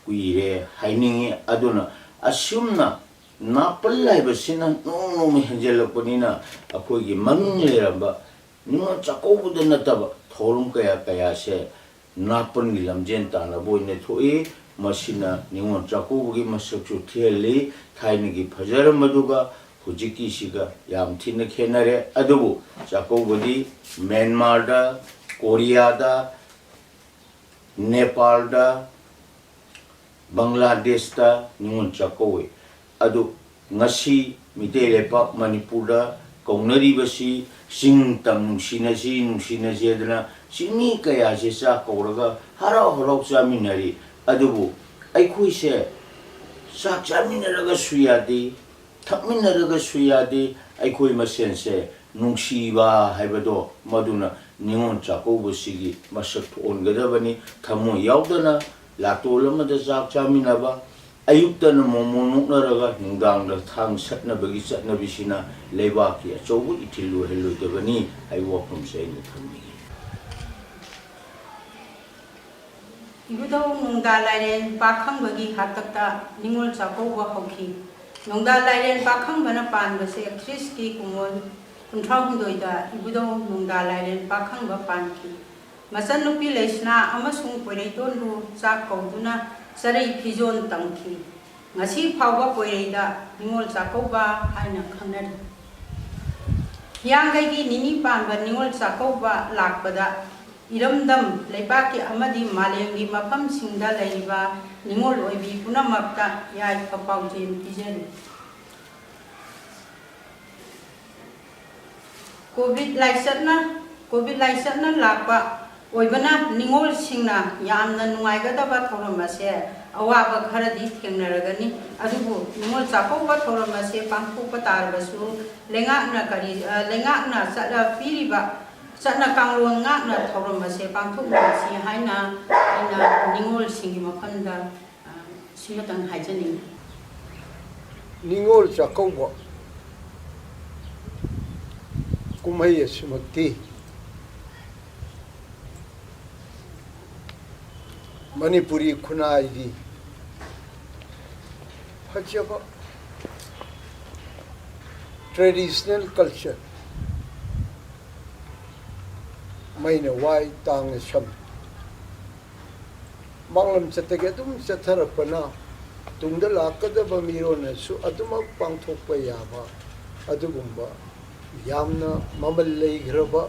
ꯀꯨꯏꯔꯦ ꯍꯥꯏꯅꯤꯡꯏ꯫ ꯑꯗꯨꯅ ꯑꯁꯨꯝꯅ ꯅꯥꯄꯜ ꯍꯥꯏꯕꯁꯤꯅ ꯅꯣꯡ ꯅꯣꯡꯃ ꯍꯦꯟꯖꯜꯂꯛꯄꯅꯤꯅ ꯑꯩꯈꯣꯏꯒꯤ ꯃꯃꯤꯡ ꯂꯩꯔꯝꯕ ꯅꯤꯉꯣꯜ ꯆꯥꯛꯀꯧꯕꯗ ꯅꯠꯇꯕ ꯊꯧꯔꯝ ꯀꯌꯥ ꯀꯌꯥꯁꯦ ꯅꯥꯄꯜꯒꯤ ꯂꯝꯖꯦꯟ ꯇꯥꯟꯅꯕ ꯑꯣꯏꯅ ꯊꯣꯛꯏ꯫ ꯃꯁꯤꯅ ꯅꯤꯉꯣꯜ ꯆꯥꯛꯀꯧꯕꯒꯤ ꯃꯁꯛꯁꯨ ꯊꯤꯍꯜꯂꯤ꯫ ꯊꯥꯏꯅꯒꯤ ꯐꯖꯔꯝꯕꯗꯨꯒ ꯍꯧꯖꯤꯛꯀꯤꯁꯤꯒ ꯌꯥꯝ ꯊꯤꯅ ꯈꯦꯠꯅꯔꯦ꯫ ꯑꯗꯨꯕꯨ ꯆꯥꯛꯀꯧꯕꯗꯤ ꯃ꯭ꯌꯥꯟꯃꯥꯔꯗ, ꯀꯣꯔꯤꯌꯥꯗ, ꯅꯦꯄꯥꯜꯗ, ꯕꯪꯒ꯭ꯂꯥꯗꯦꯁꯇ ꯅꯤꯉꯣꯜ ꯆꯥꯛꯀꯧꯏ꯫ ꯑꯗꯨ ꯉꯁꯤ ꯃꯤꯇꯩ ꯂꯩꯄꯥꯛ ꯃꯅꯤꯄꯨꯔꯗ ꯀꯧꯅꯔꯤꯕꯁꯤ ꯆꯤꯡ ꯇꯝ ꯅꯨꯡꯁꯤꯅꯁꯤ, ꯅꯨꯡꯁꯤꯅꯁꯤ ꯍꯥꯏꯗꯅ ꯆꯤꯡꯃꯤ ꯀꯌꯥꯁꯦ ꯆꯥꯛ ꯀꯧꯔꯒ ꯍꯔꯥꯎ ꯍꯔꯥꯎ ꯆꯥꯃꯤꯟꯅꯔꯤ꯫ ꯑꯗꯨꯕꯨ ꯑꯩꯈꯣꯏꯁꯦ ꯆꯥꯛ ꯆꯥꯃꯤꯟꯅꯔꯒꯁꯨ ꯌꯥꯗꯦ, ꯊꯛꯃꯤꯟꯅꯔꯒꯁꯨ ꯌꯥꯗꯦ꯫ ꯑꯩꯈꯣꯏ ꯃꯁꯦꯟꯁꯦ ꯅꯨꯡꯁꯤꯕ ꯍꯥꯏꯕꯗꯣ ꯃꯗꯨꯅ ꯅꯤꯉꯣꯜ ꯆꯥꯛꯀꯧꯕꯁꯤꯒꯤ ꯃꯁꯛ ꯊꯣꯛꯍꯟꯒꯗꯕꯅꯤ꯫ ꯊꯃꯣꯏ ꯌꯥꯎꯗꯅ ꯂꯥꯇꯣꯜ ꯑꯃꯗ ꯆꯥꯛ ꯆꯥꯃꯤꯟꯅꯕ, ꯑꯌꯨꯛꯇꯅ ꯃꯣꯃꯣꯟ ꯅꯣꯛꯅꯔꯒ ꯅꯨꯡꯗꯥꯡꯗ ꯊꯥꯡ ꯁꯠꯅꯕꯒꯤ ꯆꯠꯅꯕꯤꯁꯤꯅ ꯂꯩꯕꯥꯛꯀꯤ ꯑꯆꯧꯕ ꯏꯊꯤꯜ ꯑꯣꯏꯍꯜꯂꯣꯏꯗꯕꯅꯤ ꯍꯥꯏꯕ ꯋꯥꯐꯝꯁꯦ ꯑꯩꯅ ꯊꯝꯅꯤꯡꯏ꯫ ꯏꯕꯨꯙꯧ ꯅꯣꯡꯗꯥ ꯂꯥꯏꯔꯦꯟ ꯄꯥꯈꯪꯕꯒꯤ ꯍꯥꯛꯇꯛꯇ ꯅꯤꯉꯣꯜ ꯆꯥꯛꯀꯧꯕ ꯍꯧꯈꯤ꯫ ꯅꯣꯡꯗꯥ ꯂꯥꯏꯔꯦꯟ ꯄꯥꯈꯪꯕꯅ ꯄꯥꯟꯕꯁꯦ ꯈ꯭ꯔꯤꯁꯀꯤ ꯀꯨꯝꯑꯣꯟ ꯀꯨꯟꯊ꯭ꯔꯥ ꯍꯨꯝꯗꯣꯏꯗ ꯏꯕꯨꯙꯧ ꯅꯣꯡꯗꯥ ꯂꯥꯏꯔꯦꯟ ꯄꯥꯈꯪꯕ ꯄꯥꯟꯈꯤ꯫ ꯃꯆꯟꯅꯨꯄꯤ ꯂꯩꯁꯅꯥ ꯑꯃꯁꯨꯡ ꯄꯣꯏꯔꯩꯇꯣꯟꯕꯨ ꯆꯥꯛ ꯀꯧꯗꯨꯅ ꯆꯔꯩ ꯐꯤꯖꯣꯟ ꯇꯝꯈꯤ꯫ ꯉꯁꯤ ꯐꯥꯎꯕ ꯄꯣꯏꯔꯩꯗ ꯅꯤꯉꯣꯜ ꯆꯥꯛꯀꯧꯕ ꯍꯥꯏꯅ ꯈꯪꯅꯔꯤ꯫ ꯍꯤꯌꯥꯡꯒꯩꯒꯤ ꯅꯤꯅꯤ ꯄꯥꯟꯕ ꯅꯤꯉꯣꯜ ꯆꯥꯛꯀꯧꯕ ꯂꯥꯛꯄꯗ ꯏꯔꯝꯗꯝ ꯂꯩꯕꯥꯛꯀꯤ ꯑꯃꯗꯤ ꯃꯥꯂꯦꯝꯒꯤ ꯃꯐꯝꯁꯤꯡꯗ ꯂꯩꯔꯤꯕ ꯅꯤꯉꯣꯜ ꯑꯣꯏꯕꯤ ꯄꯨꯝꯅꯃꯛꯇ ꯌꯥꯏꯐ ꯄꯥꯎꯖꯦꯜ ꯄꯤꯖꯔꯤ꯫ ꯀꯣꯚꯤꯗ ꯂꯥꯏꯆꯠꯅ, ꯀꯣꯚꯤꯗ ꯂꯥꯏꯆꯠꯅ ꯂꯥꯛꯄ ꯑꯣꯏꯕꯅ ꯅꯤꯉꯣꯜꯁꯤꯡꯅ ꯌꯥꯝꯅ ꯅꯨꯡꯉꯥꯏꯒꯗꯕ ꯊꯧꯔꯝ ꯑꯁꯦ ꯑꯋꯥꯕ ꯈꯔꯗꯤ ꯊꯦꯡꯅꯔꯒꯅꯤ꯫ ꯑꯗꯨꯕꯨ ꯅꯤꯉꯣꯜ ꯆꯥꯛꯀꯧꯕ ꯊꯧꯔꯝ ꯑꯁꯦ ꯄꯥꯡꯊꯣꯛꯄ ꯇꯥꯔꯕꯁꯨ ꯂꯩꯉꯥꯛꯅ ꯀꯔꯤ, ꯑ, ꯂꯩꯉꯥꯛꯅ ꯆꯠꯅ ꯄꯤꯔꯤꯕ ꯆꯠꯅ ꯀꯥꯡꯂꯣꯟ ꯉꯥꯛꯅ ꯊꯧꯔꯝ ꯑꯁꯦ ꯄꯥꯡꯊꯣꯛꯃꯤꯟꯅꯁꯤ ꯍꯥꯏꯅ ꯑꯩꯅ ꯅꯤꯉꯣꯜꯁꯤꯡꯒꯤ ꯃꯐꯝꯗ, ꯑ, ꯁꯤꯃꯇꯪ ꯍꯥꯏꯖꯅꯤꯡꯏ꯫ ꯅꯤꯉꯣꯜ ꯆꯥꯛꯀꯧꯕ ꯀꯨꯝꯍꯩ ꯑꯁꯤꯃꯛꯇꯤ ꯃꯅꯤꯄꯨꯔꯤ ꯈꯨꯟꯅꯥꯏꯒꯤ ꯐꯖꯕ traditional culture, ꯃꯩꯅ ꯋꯥꯏ, ꯇꯥꯡꯅ ꯁꯝ, ꯃꯥꯡꯂꯝ ꯆꯠꯇꯒꯤ ꯑꯗꯨꯝ ꯆꯠꯊꯔꯛꯄꯅ ꯇꯨꯡꯗ ꯂꯥꯛꯀꯗꯕ ꯃꯤꯔꯣꯟꯅꯁꯨ ꯑꯗꯨꯃꯛ ꯄꯥꯡꯊꯣꯛꯄ ꯌꯥꯕ ꯑꯗꯨꯒꯨꯝꯕ ꯌꯥꯝꯅ ꯃꯃꯜ ꯂꯩꯈ꯭ꯔꯕ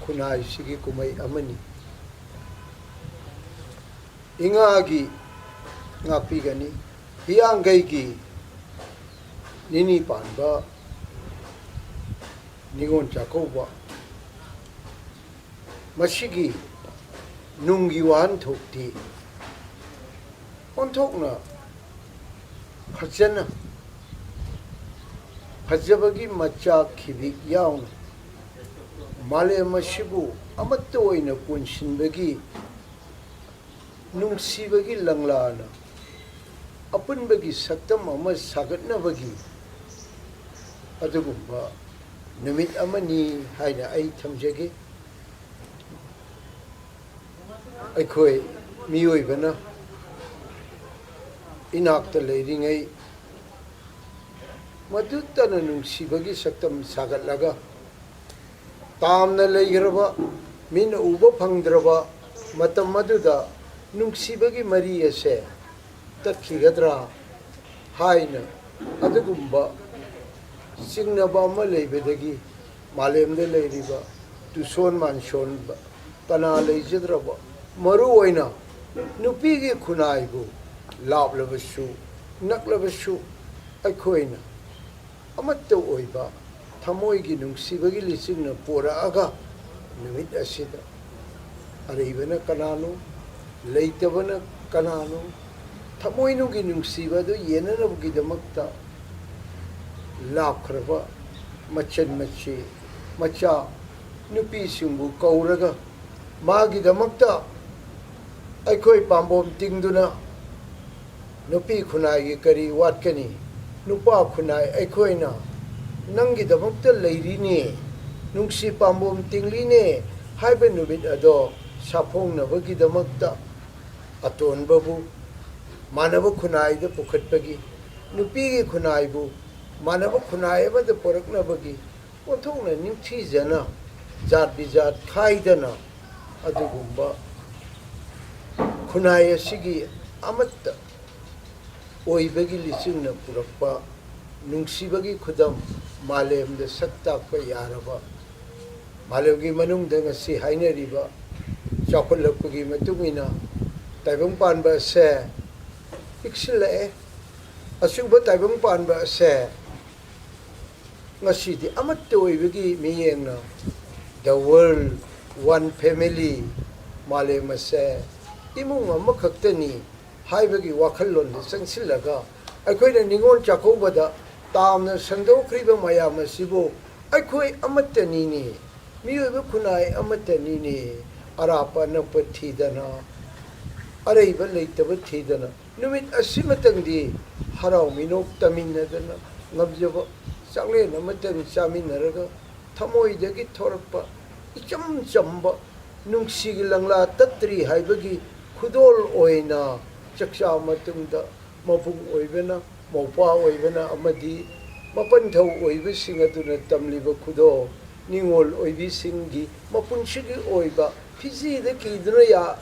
ꯈꯨꯟꯅꯥꯏꯁꯤꯒꯤ ꯀꯨꯝꯍꯩ ꯑꯃꯅꯤ꯫ ꯏꯉꯥꯒꯤ ꯉꯥꯛꯄꯤꯒꯅꯤ, ꯍꯤꯌꯥꯡꯒꯩꯒꯤ ꯅꯤꯅꯤ ꯄꯥꯟꯕ ꯅꯤꯉꯣꯜ ꯆꯥꯛꯀꯧꯕ, ꯃꯁꯤꯒꯤ ꯅꯨꯡꯒꯤ ꯋꯥꯍꯟꯊꯣꯛꯇꯤ ꯑꯣꯟꯊꯣꯛꯅ ꯐꯖꯅ, ꯐꯖꯕꯒꯤ ꯃꯆꯥꯛ ꯈꯤꯕꯤꯛ ꯌꯥꯎꯅ ꯃꯥꯂꯦꯝ ꯑꯁꯤꯕꯨ ꯑꯃꯠꯇ ꯑꯣꯏꯅ ꯄꯨꯟꯁꯤꯟꯕꯒꯤ ꯅꯨꯡꯁꯤꯕꯒꯤ ꯂꯪꯂꯥꯅ ꯑꯄꯨꯟꯕꯒꯤ ꯁꯛꯇꯝ ꯑꯃ ꯁꯥꯒꯠꯅꯕꯒꯤ ꯑꯗꯨꯒꯨꯝꯕ ꯅꯨꯃꯤꯠ ꯑꯃꯅꯤ ꯍꯥꯏꯅ ꯑꯩ ꯊꯝꯖꯒꯦ꯫ ꯑꯩꯈꯣꯏ ꯃꯤꯑꯣꯏꯕꯅ ꯏꯅꯥꯛꯇ ꯂꯩꯔꯤꯉꯩ ꯃꯗꯨꯇꯅ ꯅꯨꯡꯁꯤꯕꯒꯤ ꯁꯛꯇꯝ ꯁꯥꯒꯠꯂꯒ, ꯇꯥꯝꯅ ꯂꯩꯈ꯭ꯔꯕ, ꯃꯤꯠꯅ ꯎꯕ ꯐꯪꯗ꯭ꯔꯕ ꯃꯇꯝ ꯑꯗꯨꯗ ꯅꯨꯡꯁꯤꯕꯒꯤ ꯃꯔꯤ ꯑꯁꯦ ꯇꯠꯈꯤꯒꯗ꯭ꯔꯥ ꯍꯥꯏꯅ ꯑꯗꯨꯒꯨꯝꯕ ꯆꯤꯡꯅꯕ ꯑꯃ ꯂꯩꯕꯗꯒꯤ ꯃꯥꯂꯦꯝꯗ ꯂꯩꯔꯤꯕ ꯇꯨꯁꯣꯟ ꯃꯥꯟꯁꯣꯟꯕ ꯀꯅꯥ ꯂꯩꯖꯗ꯭ꯔꯕ, ꯃꯔꯨ ꯑꯣꯏꯅ ꯅꯨꯄꯤꯒꯤ ꯈꯨꯟꯅꯥꯏꯕꯨ ꯂꯥꯞꯂꯕꯁꯨ ꯅꯛꯂꯕꯁꯨ ꯑꯩꯈꯣꯏꯅ ꯑꯃꯠꯇ ꯑꯣꯏꯕ ꯊꯃꯣꯏꯒꯤ ꯅꯨꯡꯁꯤꯕꯒꯤ ꯂꯤꯆꯤꯡꯅ ꯄꯣꯔꯛꯑꯒ ꯅꯨꯃꯤꯠ ꯑꯁꯤꯗ ꯑꯔꯩꯕꯅ ꯀꯅꯥꯅꯣ, ꯂꯩꯇꯕꯅ ꯀꯅꯥꯅꯣ, ꯊꯃꯣꯏꯅꯨꯡꯒꯤ ꯅꯨꯡꯁꯤꯕ ꯑꯗꯨ ꯌꯦꯟꯅꯅꯕꯒꯤꯗꯃꯛꯇ ꯂꯥꯞꯈ꯭ꯔꯕ ꯃꯆꯟ ꯃꯆꯦ, ꯃꯆꯥ ꯅꯨꯄꯤꯁꯤꯡꯕꯨ ꯀꯧꯔꯒ ꯃꯥꯒꯤꯗꯃꯛꯇ ꯑꯩꯈꯣꯏ ꯄꯥꯝꯕꯣꯝ ꯇꯤꯡꯗꯨꯅ ꯅꯨꯄꯤ ꯈꯨꯟꯅꯥꯏꯒꯤ ꯀꯔꯤ ꯋꯥꯠꯀꯅꯤ? ꯅꯨꯄꯥ ꯈꯨꯟꯅꯥꯏ ꯑꯩꯈꯣꯏꯅ ꯅꯪꯒꯤꯗꯃꯛꯇ ꯂꯩꯔꯤꯅꯦ, ꯅꯨꯡꯁꯤ ꯄꯥꯝꯕꯣꯝ ꯇꯤꯡꯂꯤꯅꯦ ꯍꯥꯏꯕ ꯅꯨꯃꯤꯠ ꯑꯗꯣ ꯁꯥꯐꯣꯡꯅꯕꯒꯤꯗꯃꯛꯇ ꯑꯇꯣꯟꯕꯕꯨ ꯃꯥꯟꯅꯕ ꯈꯨꯟꯅꯥꯏꯗ ꯄꯨꯈꯠꯄꯒꯤ, ꯅꯨꯄꯤꯒꯤ ꯈꯨꯟꯅꯥꯏꯕꯨ ꯃꯥꯟꯅꯕ ꯈꯨꯟꯅꯥꯏ ꯑꯃꯗ ꯄꯨꯔꯛꯅꯕꯒꯤ ꯑꯣꯟꯊꯣꯛꯅ ꯅꯤꯡꯊꯤꯖꯅ, ꯖꯥꯠ ꯕꯤꯖꯥꯠ ꯈꯥꯏꯗꯅ ꯑꯗꯨꯒꯨꯝꯕ ꯈꯨꯟꯅꯥꯏ ꯑꯁꯤꯒꯤ ꯑꯃꯠꯇ ꯑꯣꯏꯕꯒꯤ ꯂꯤꯆꯤꯡꯅ ꯄꯨꯔꯛꯄ ꯅꯨꯡꯁꯤꯕꯒꯤ ꯈꯨꯗꯝ ꯃꯥꯂꯦꯝꯗ ꯁꯛ ꯇꯥꯛꯄ ꯌꯥꯔꯕ, ꯃꯥꯂꯦꯝꯒꯤ ꯃꯅꯨꯡꯗ ꯉꯁꯤ ꯍꯥꯏꯅꯔꯤꯕ ꯆꯥꯎꯈꯠꯂꯛꯄꯒꯤ ꯃꯇꯨꯡ ꯏꯟꯅ ꯇꯥꯏꯕꯪ ꯄꯥꯟꯕ ꯑꯁꯦ ꯄꯤꯛꯁꯤꯜꯂꯛꯑꯦ꯫ ꯑꯆꯨꯝꯕ ꯇꯥꯏꯕꯪ ꯄꯥꯟꯕ ꯑꯁꯦ ꯉꯁꯤꯗꯤ ꯑꯃꯠꯇ ꯑꯣꯏꯕꯒꯤ ꯃꯤꯠꯌꯦꯡꯅ, the world, one family, ꯃꯥꯂꯦꯝ ꯑꯁꯦ ꯏꯃꯨꯡ ꯑꯃꯈꯛꯇꯅꯤ ꯍꯥꯏꯕꯒꯤ ꯋꯥꯈꯜꯂꯣꯟꯗ ꯆꯪꯁꯤꯜꯂꯒ, ꯑꯩꯈꯣꯏꯅ ꯅꯤꯉꯣꯜ ꯆꯥꯛꯀꯧꯕꯗ ꯇꯥꯝꯅ ꯁꯟꯗꯣꯛꯈ꯭ꯔꯤꯕ ꯃꯌꯥꯝ ꯑꯁꯤꯕꯨ ꯑꯩꯈꯣꯏ ꯑꯃꯠꯇꯅꯤꯅꯦ, ꯃꯤꯑꯣꯏꯕ ꯈꯨꯟꯅꯥꯏ ꯑꯃꯠꯇꯅꯤꯅꯦ, ꯑꯔꯥꯞꯄ ꯑꯅꯛꯄ ꯊꯤꯗꯅ, ꯑꯔꯩꯕ ꯂꯩꯇꯕ ꯊꯤꯗꯅ, ꯅꯨꯃꯤꯠ ꯑꯁꯤꯃꯇꯪꯗꯤ ꯍꯔꯥꯎ ꯃꯤꯅꯣꯛ ꯇꯝꯃꯤꯟꯅꯗꯅ ꯉꯝꯖꯕ ꯆꯥꯛꯂꯦꯟ ꯑꯃꯇꯪ ꯆꯥꯃꯤꯟꯅꯔꯒ ꯊꯃꯣꯏꯗꯒꯤ ꯊꯣꯔꯛꯄ ꯏꯆꯝ ꯆꯝꯕ ꯅꯨꯡꯁꯤꯒꯤ ꯂꯪꯂꯥ ꯇꯠꯇ꯭ꯔꯤ ꯍꯥꯏꯕꯒꯤ ꯈꯨꯗꯣꯜ ꯑꯣꯏꯅ ꯆꯥꯛꯆꯥ ꯃꯇꯨꯡꯗ ꯃꯕꯨꯡ ꯑꯣꯏꯕꯅ, ꯃꯧꯄ꯭ꯋꯥ ꯑꯣꯏꯕꯅ ꯑꯃꯗꯤ ꯃꯄꯟꯊꯧ ꯑꯣꯏꯕꯁꯤꯡ ꯑꯗꯨꯅ ꯇꯝꯂꯤꯕ ꯈꯨꯗꯣꯜ, ꯅꯤꯉꯣꯜ ꯑꯣꯏꯕꯤꯁꯤꯡꯒꯤ ꯃꯄꯨꯟꯁꯤꯒꯤ ꯑꯣꯏꯕ ꯐꯤꯖꯤꯗ ꯀꯤꯗꯨꯅ ꯌꯥ-,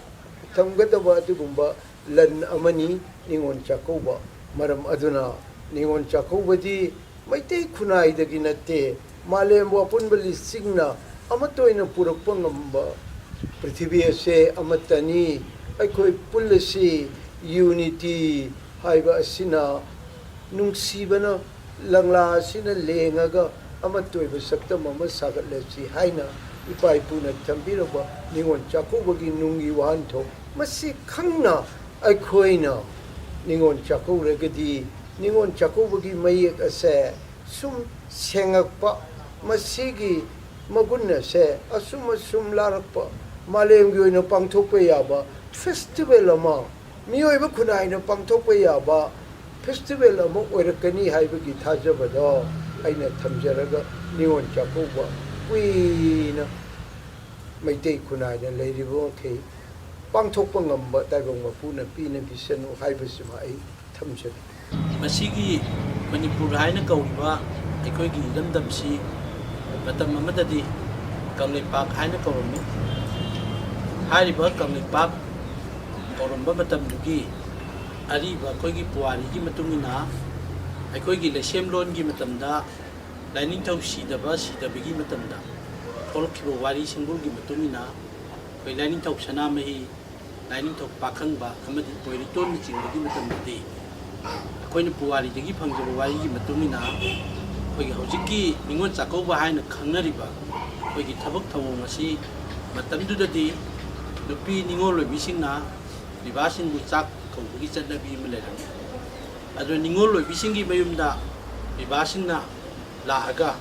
ꯊꯝꯒꯗꯕ ꯑꯗꯨꯒꯨꯝꯕ ꯂꯟ ꯑꯃꯅꯤ ꯅꯤꯉꯣꯜ ꯆꯥꯛꯀꯧꯕ꯫ ꯃꯔꯝ ꯑꯗꯨꯅ ꯅꯤꯉꯣꯜ ꯆꯥꯛꯀꯧꯕꯗꯤ ꯃꯩꯇꯩ ꯈꯨꯟꯅꯥꯏꯗꯒꯤ ꯅꯠꯇꯦ, ꯃꯥꯂꯦꯝꯕꯨ ꯑꯄꯨꯟꯕ ꯂꯤꯁꯤꯡꯅ ꯑꯃꯠꯇ ꯑꯣꯏꯅ ꯄꯨꯔꯛꯄ ꯉꯝꯕ ꯄ꯭ꯔꯤꯊꯤꯕꯤ ꯑꯁꯦ ꯑꯃꯠꯇꯅꯤ꯫ ꯑꯩꯈꯣꯏ ꯄꯨꯜꯂꯁꯤ, ꯌꯨꯅꯤꯇꯤ ꯍꯥꯏꯕ ꯑꯁꯤꯅ, ꯅꯨꯡꯁꯤꯕꯅ ꯂꯪꯂꯥ ꯑꯁꯤꯅ ꯂꯦꯡꯉꯒ ꯑꯃꯠꯇ ꯑꯣꯏꯕ ꯁꯛꯇꯝ ꯑꯃ ꯁꯥꯒꯠꯂꯁꯤ ꯍꯥꯏꯅ ꯏꯄꯥ ꯏꯄꯨꯅ ꯊꯝꯕꯤꯔꯕ ꯅꯤꯉꯣꯜ ꯆꯥꯛꯀꯧꯕꯒꯤ ꯅꯨꯡꯒꯤ ꯋꯥꯍꯟꯊꯣꯛ, ꯃꯁꯤ ꯈꯪꯅ ꯑꯩꯈꯣꯏꯅ ꯅꯤꯉꯣꯜ ꯆꯥꯛꯀꯧꯔꯒꯗꯤ ꯅꯤꯉꯣꯜ ꯆꯥꯛꯀꯧꯕꯒꯤ ꯃꯌꯦꯛ ꯑꯁꯦ ꯁꯨꯝ ꯁꯦꯡꯉꯛꯄ, ꯃꯁꯤꯒꯤ ꯃꯒꯨꯟ ꯑꯁꯦ ꯑꯁꯨꯝ ꯑꯁꯨꯝ ꯂꯥꯔꯛꯄ, ꯃꯥꯂꯦꯝꯒꯤ ꯑꯣꯏꯅ ꯄꯥꯡꯊꯣꯛꯄ ꯌꯥꯕ ꯐꯦꯁꯇꯤꯚꯦꯜ ꯑꯃ, ꯃꯤꯑꯣꯏꯕ ꯈꯨꯟꯅꯥꯏꯅ ꯄꯥꯡꯊꯣꯛꯄ ꯌꯥꯕ ꯐꯦꯁꯇꯤꯚꯦꯜ ꯑꯃ ꯑꯣꯏꯔꯛꯀꯅꯤ ꯍꯥꯏꯕꯒꯤ ꯊꯥꯖꯕꯗꯣ ꯑꯩꯅ ꯊꯝꯖꯔꯒ, ꯅꯤꯉꯣꯜ ꯆꯥꯛꯀꯧꯕ ꯀꯨꯏꯅ ꯃꯩꯇꯩ ꯈꯨꯟꯅꯥꯏꯗ ꯂꯩꯔꯤꯕ ꯃꯈꯩ ꯄꯥꯡꯊꯣꯛꯄ ꯉꯝꯕ ꯇꯥꯏꯕꯪ ꯃꯄꯨꯅ ꯄꯤꯅꯕꯤꯁꯅꯨ ꯍꯥꯏꯕꯁꯤꯃ ꯑꯩ ꯊꯝꯖꯒꯦ꯫ ꯃꯁꯤꯒꯤ ꯃꯅꯤꯄꯨꯔ ꯍꯥꯏꯅ ꯀꯧꯔꯤꯕ ꯑꯩꯈꯣꯏꯒꯤ ꯏꯔꯝꯗꯝꯁꯤ ꯃꯇꯝ ꯑꯃꯗꯗꯤ ꯀꯪꯂꯩꯄꯥꯛ ꯍꯥꯏꯅ ꯀꯧꯔꯝꯃꯤ꯫ ꯍꯥꯏꯔꯤꯕ ꯀꯪꯂꯩꯄꯥꯛ ꯀꯧꯔꯝꯕ ꯃꯇꯝꯗꯨꯒꯤ ꯑꯔꯤꯕ ꯑꯩꯈꯣꯏꯒꯤ ꯄꯨꯋꯥꯔꯤꯒꯤ ꯃꯇꯨꯡ ꯏꯟꯅ, ꯑꯩꯈꯣꯏꯒꯤ ꯂꯩꯁꯦꯝꯂꯣꯟꯒꯤ ꯃꯇꯝꯗ ꯂꯥꯏꯅꯤꯡꯊꯧ ꯁꯤꯗꯕ ꯁꯤꯗꯕꯒꯤ ꯃꯇꯝꯗ ꯊꯣꯛꯂꯛꯈꯤꯕ ꯋꯥꯔꯤ ꯁꯤꯡꯕꯨꯜꯒꯤ ꯃꯇꯨꯡ ꯏꯟꯅ, ꯑꯩꯈꯣꯏ ꯂꯥꯏꯅꯤꯡꯊꯧ ꯁꯅꯥꯃꯍꯤ, ꯂꯥꯏꯅꯤꯡꯊꯧ ꯄꯥꯈꯪꯕ ꯑꯃꯗꯤ ꯄꯣꯏꯔꯤꯇꯣꯟꯅꯆꯤꯡꯕꯒꯤ ꯃꯇꯝꯗꯗꯤ ꯑꯩꯈꯣꯏꯅ ꯄꯨꯋꯥꯔꯤꯗꯒꯤ ꯐꯪꯖꯕ ꯋꯥꯔꯤꯒꯤ ꯃꯇꯨꯡ ꯏꯟꯅ, ꯑꯩꯈꯣꯏꯒꯤ ꯍꯧꯖꯤꯛꯀꯤ ꯅꯤꯉꯣꯜ ꯆꯥꯛꯀꯧꯕ ꯍꯥꯏꯅ ꯈꯪꯅꯔꯤꯕ ꯑꯩꯈꯣꯏꯒꯤ ꯊꯕꯛ ꯊꯧꯑꯣꯡ ꯑꯁꯤ ꯃꯇꯝꯗꯨꯗꯗꯤ ꯅꯨꯄꯤ ꯅꯤꯉꯣꯜ ꯑꯣꯏꯕꯤꯁꯤꯡꯅ ꯄꯤꯕꯥꯁꯤꯡꯕꯨ ꯆꯥꯛ ꯀꯧꯕꯒꯤ ꯆꯠꯅꯕꯤ ꯑꯃ ꯂꯩꯔꯝꯃꯤ꯫ ꯑꯗꯨ ꯅꯤꯉꯣꯜ ꯑꯣꯏꯕꯤꯁꯤꯡꯒꯤ ꯃꯌꯨꯝꯗ ꯄꯤꯕꯥꯁꯤꯡꯅ ꯂꯥꯛꯑꯒ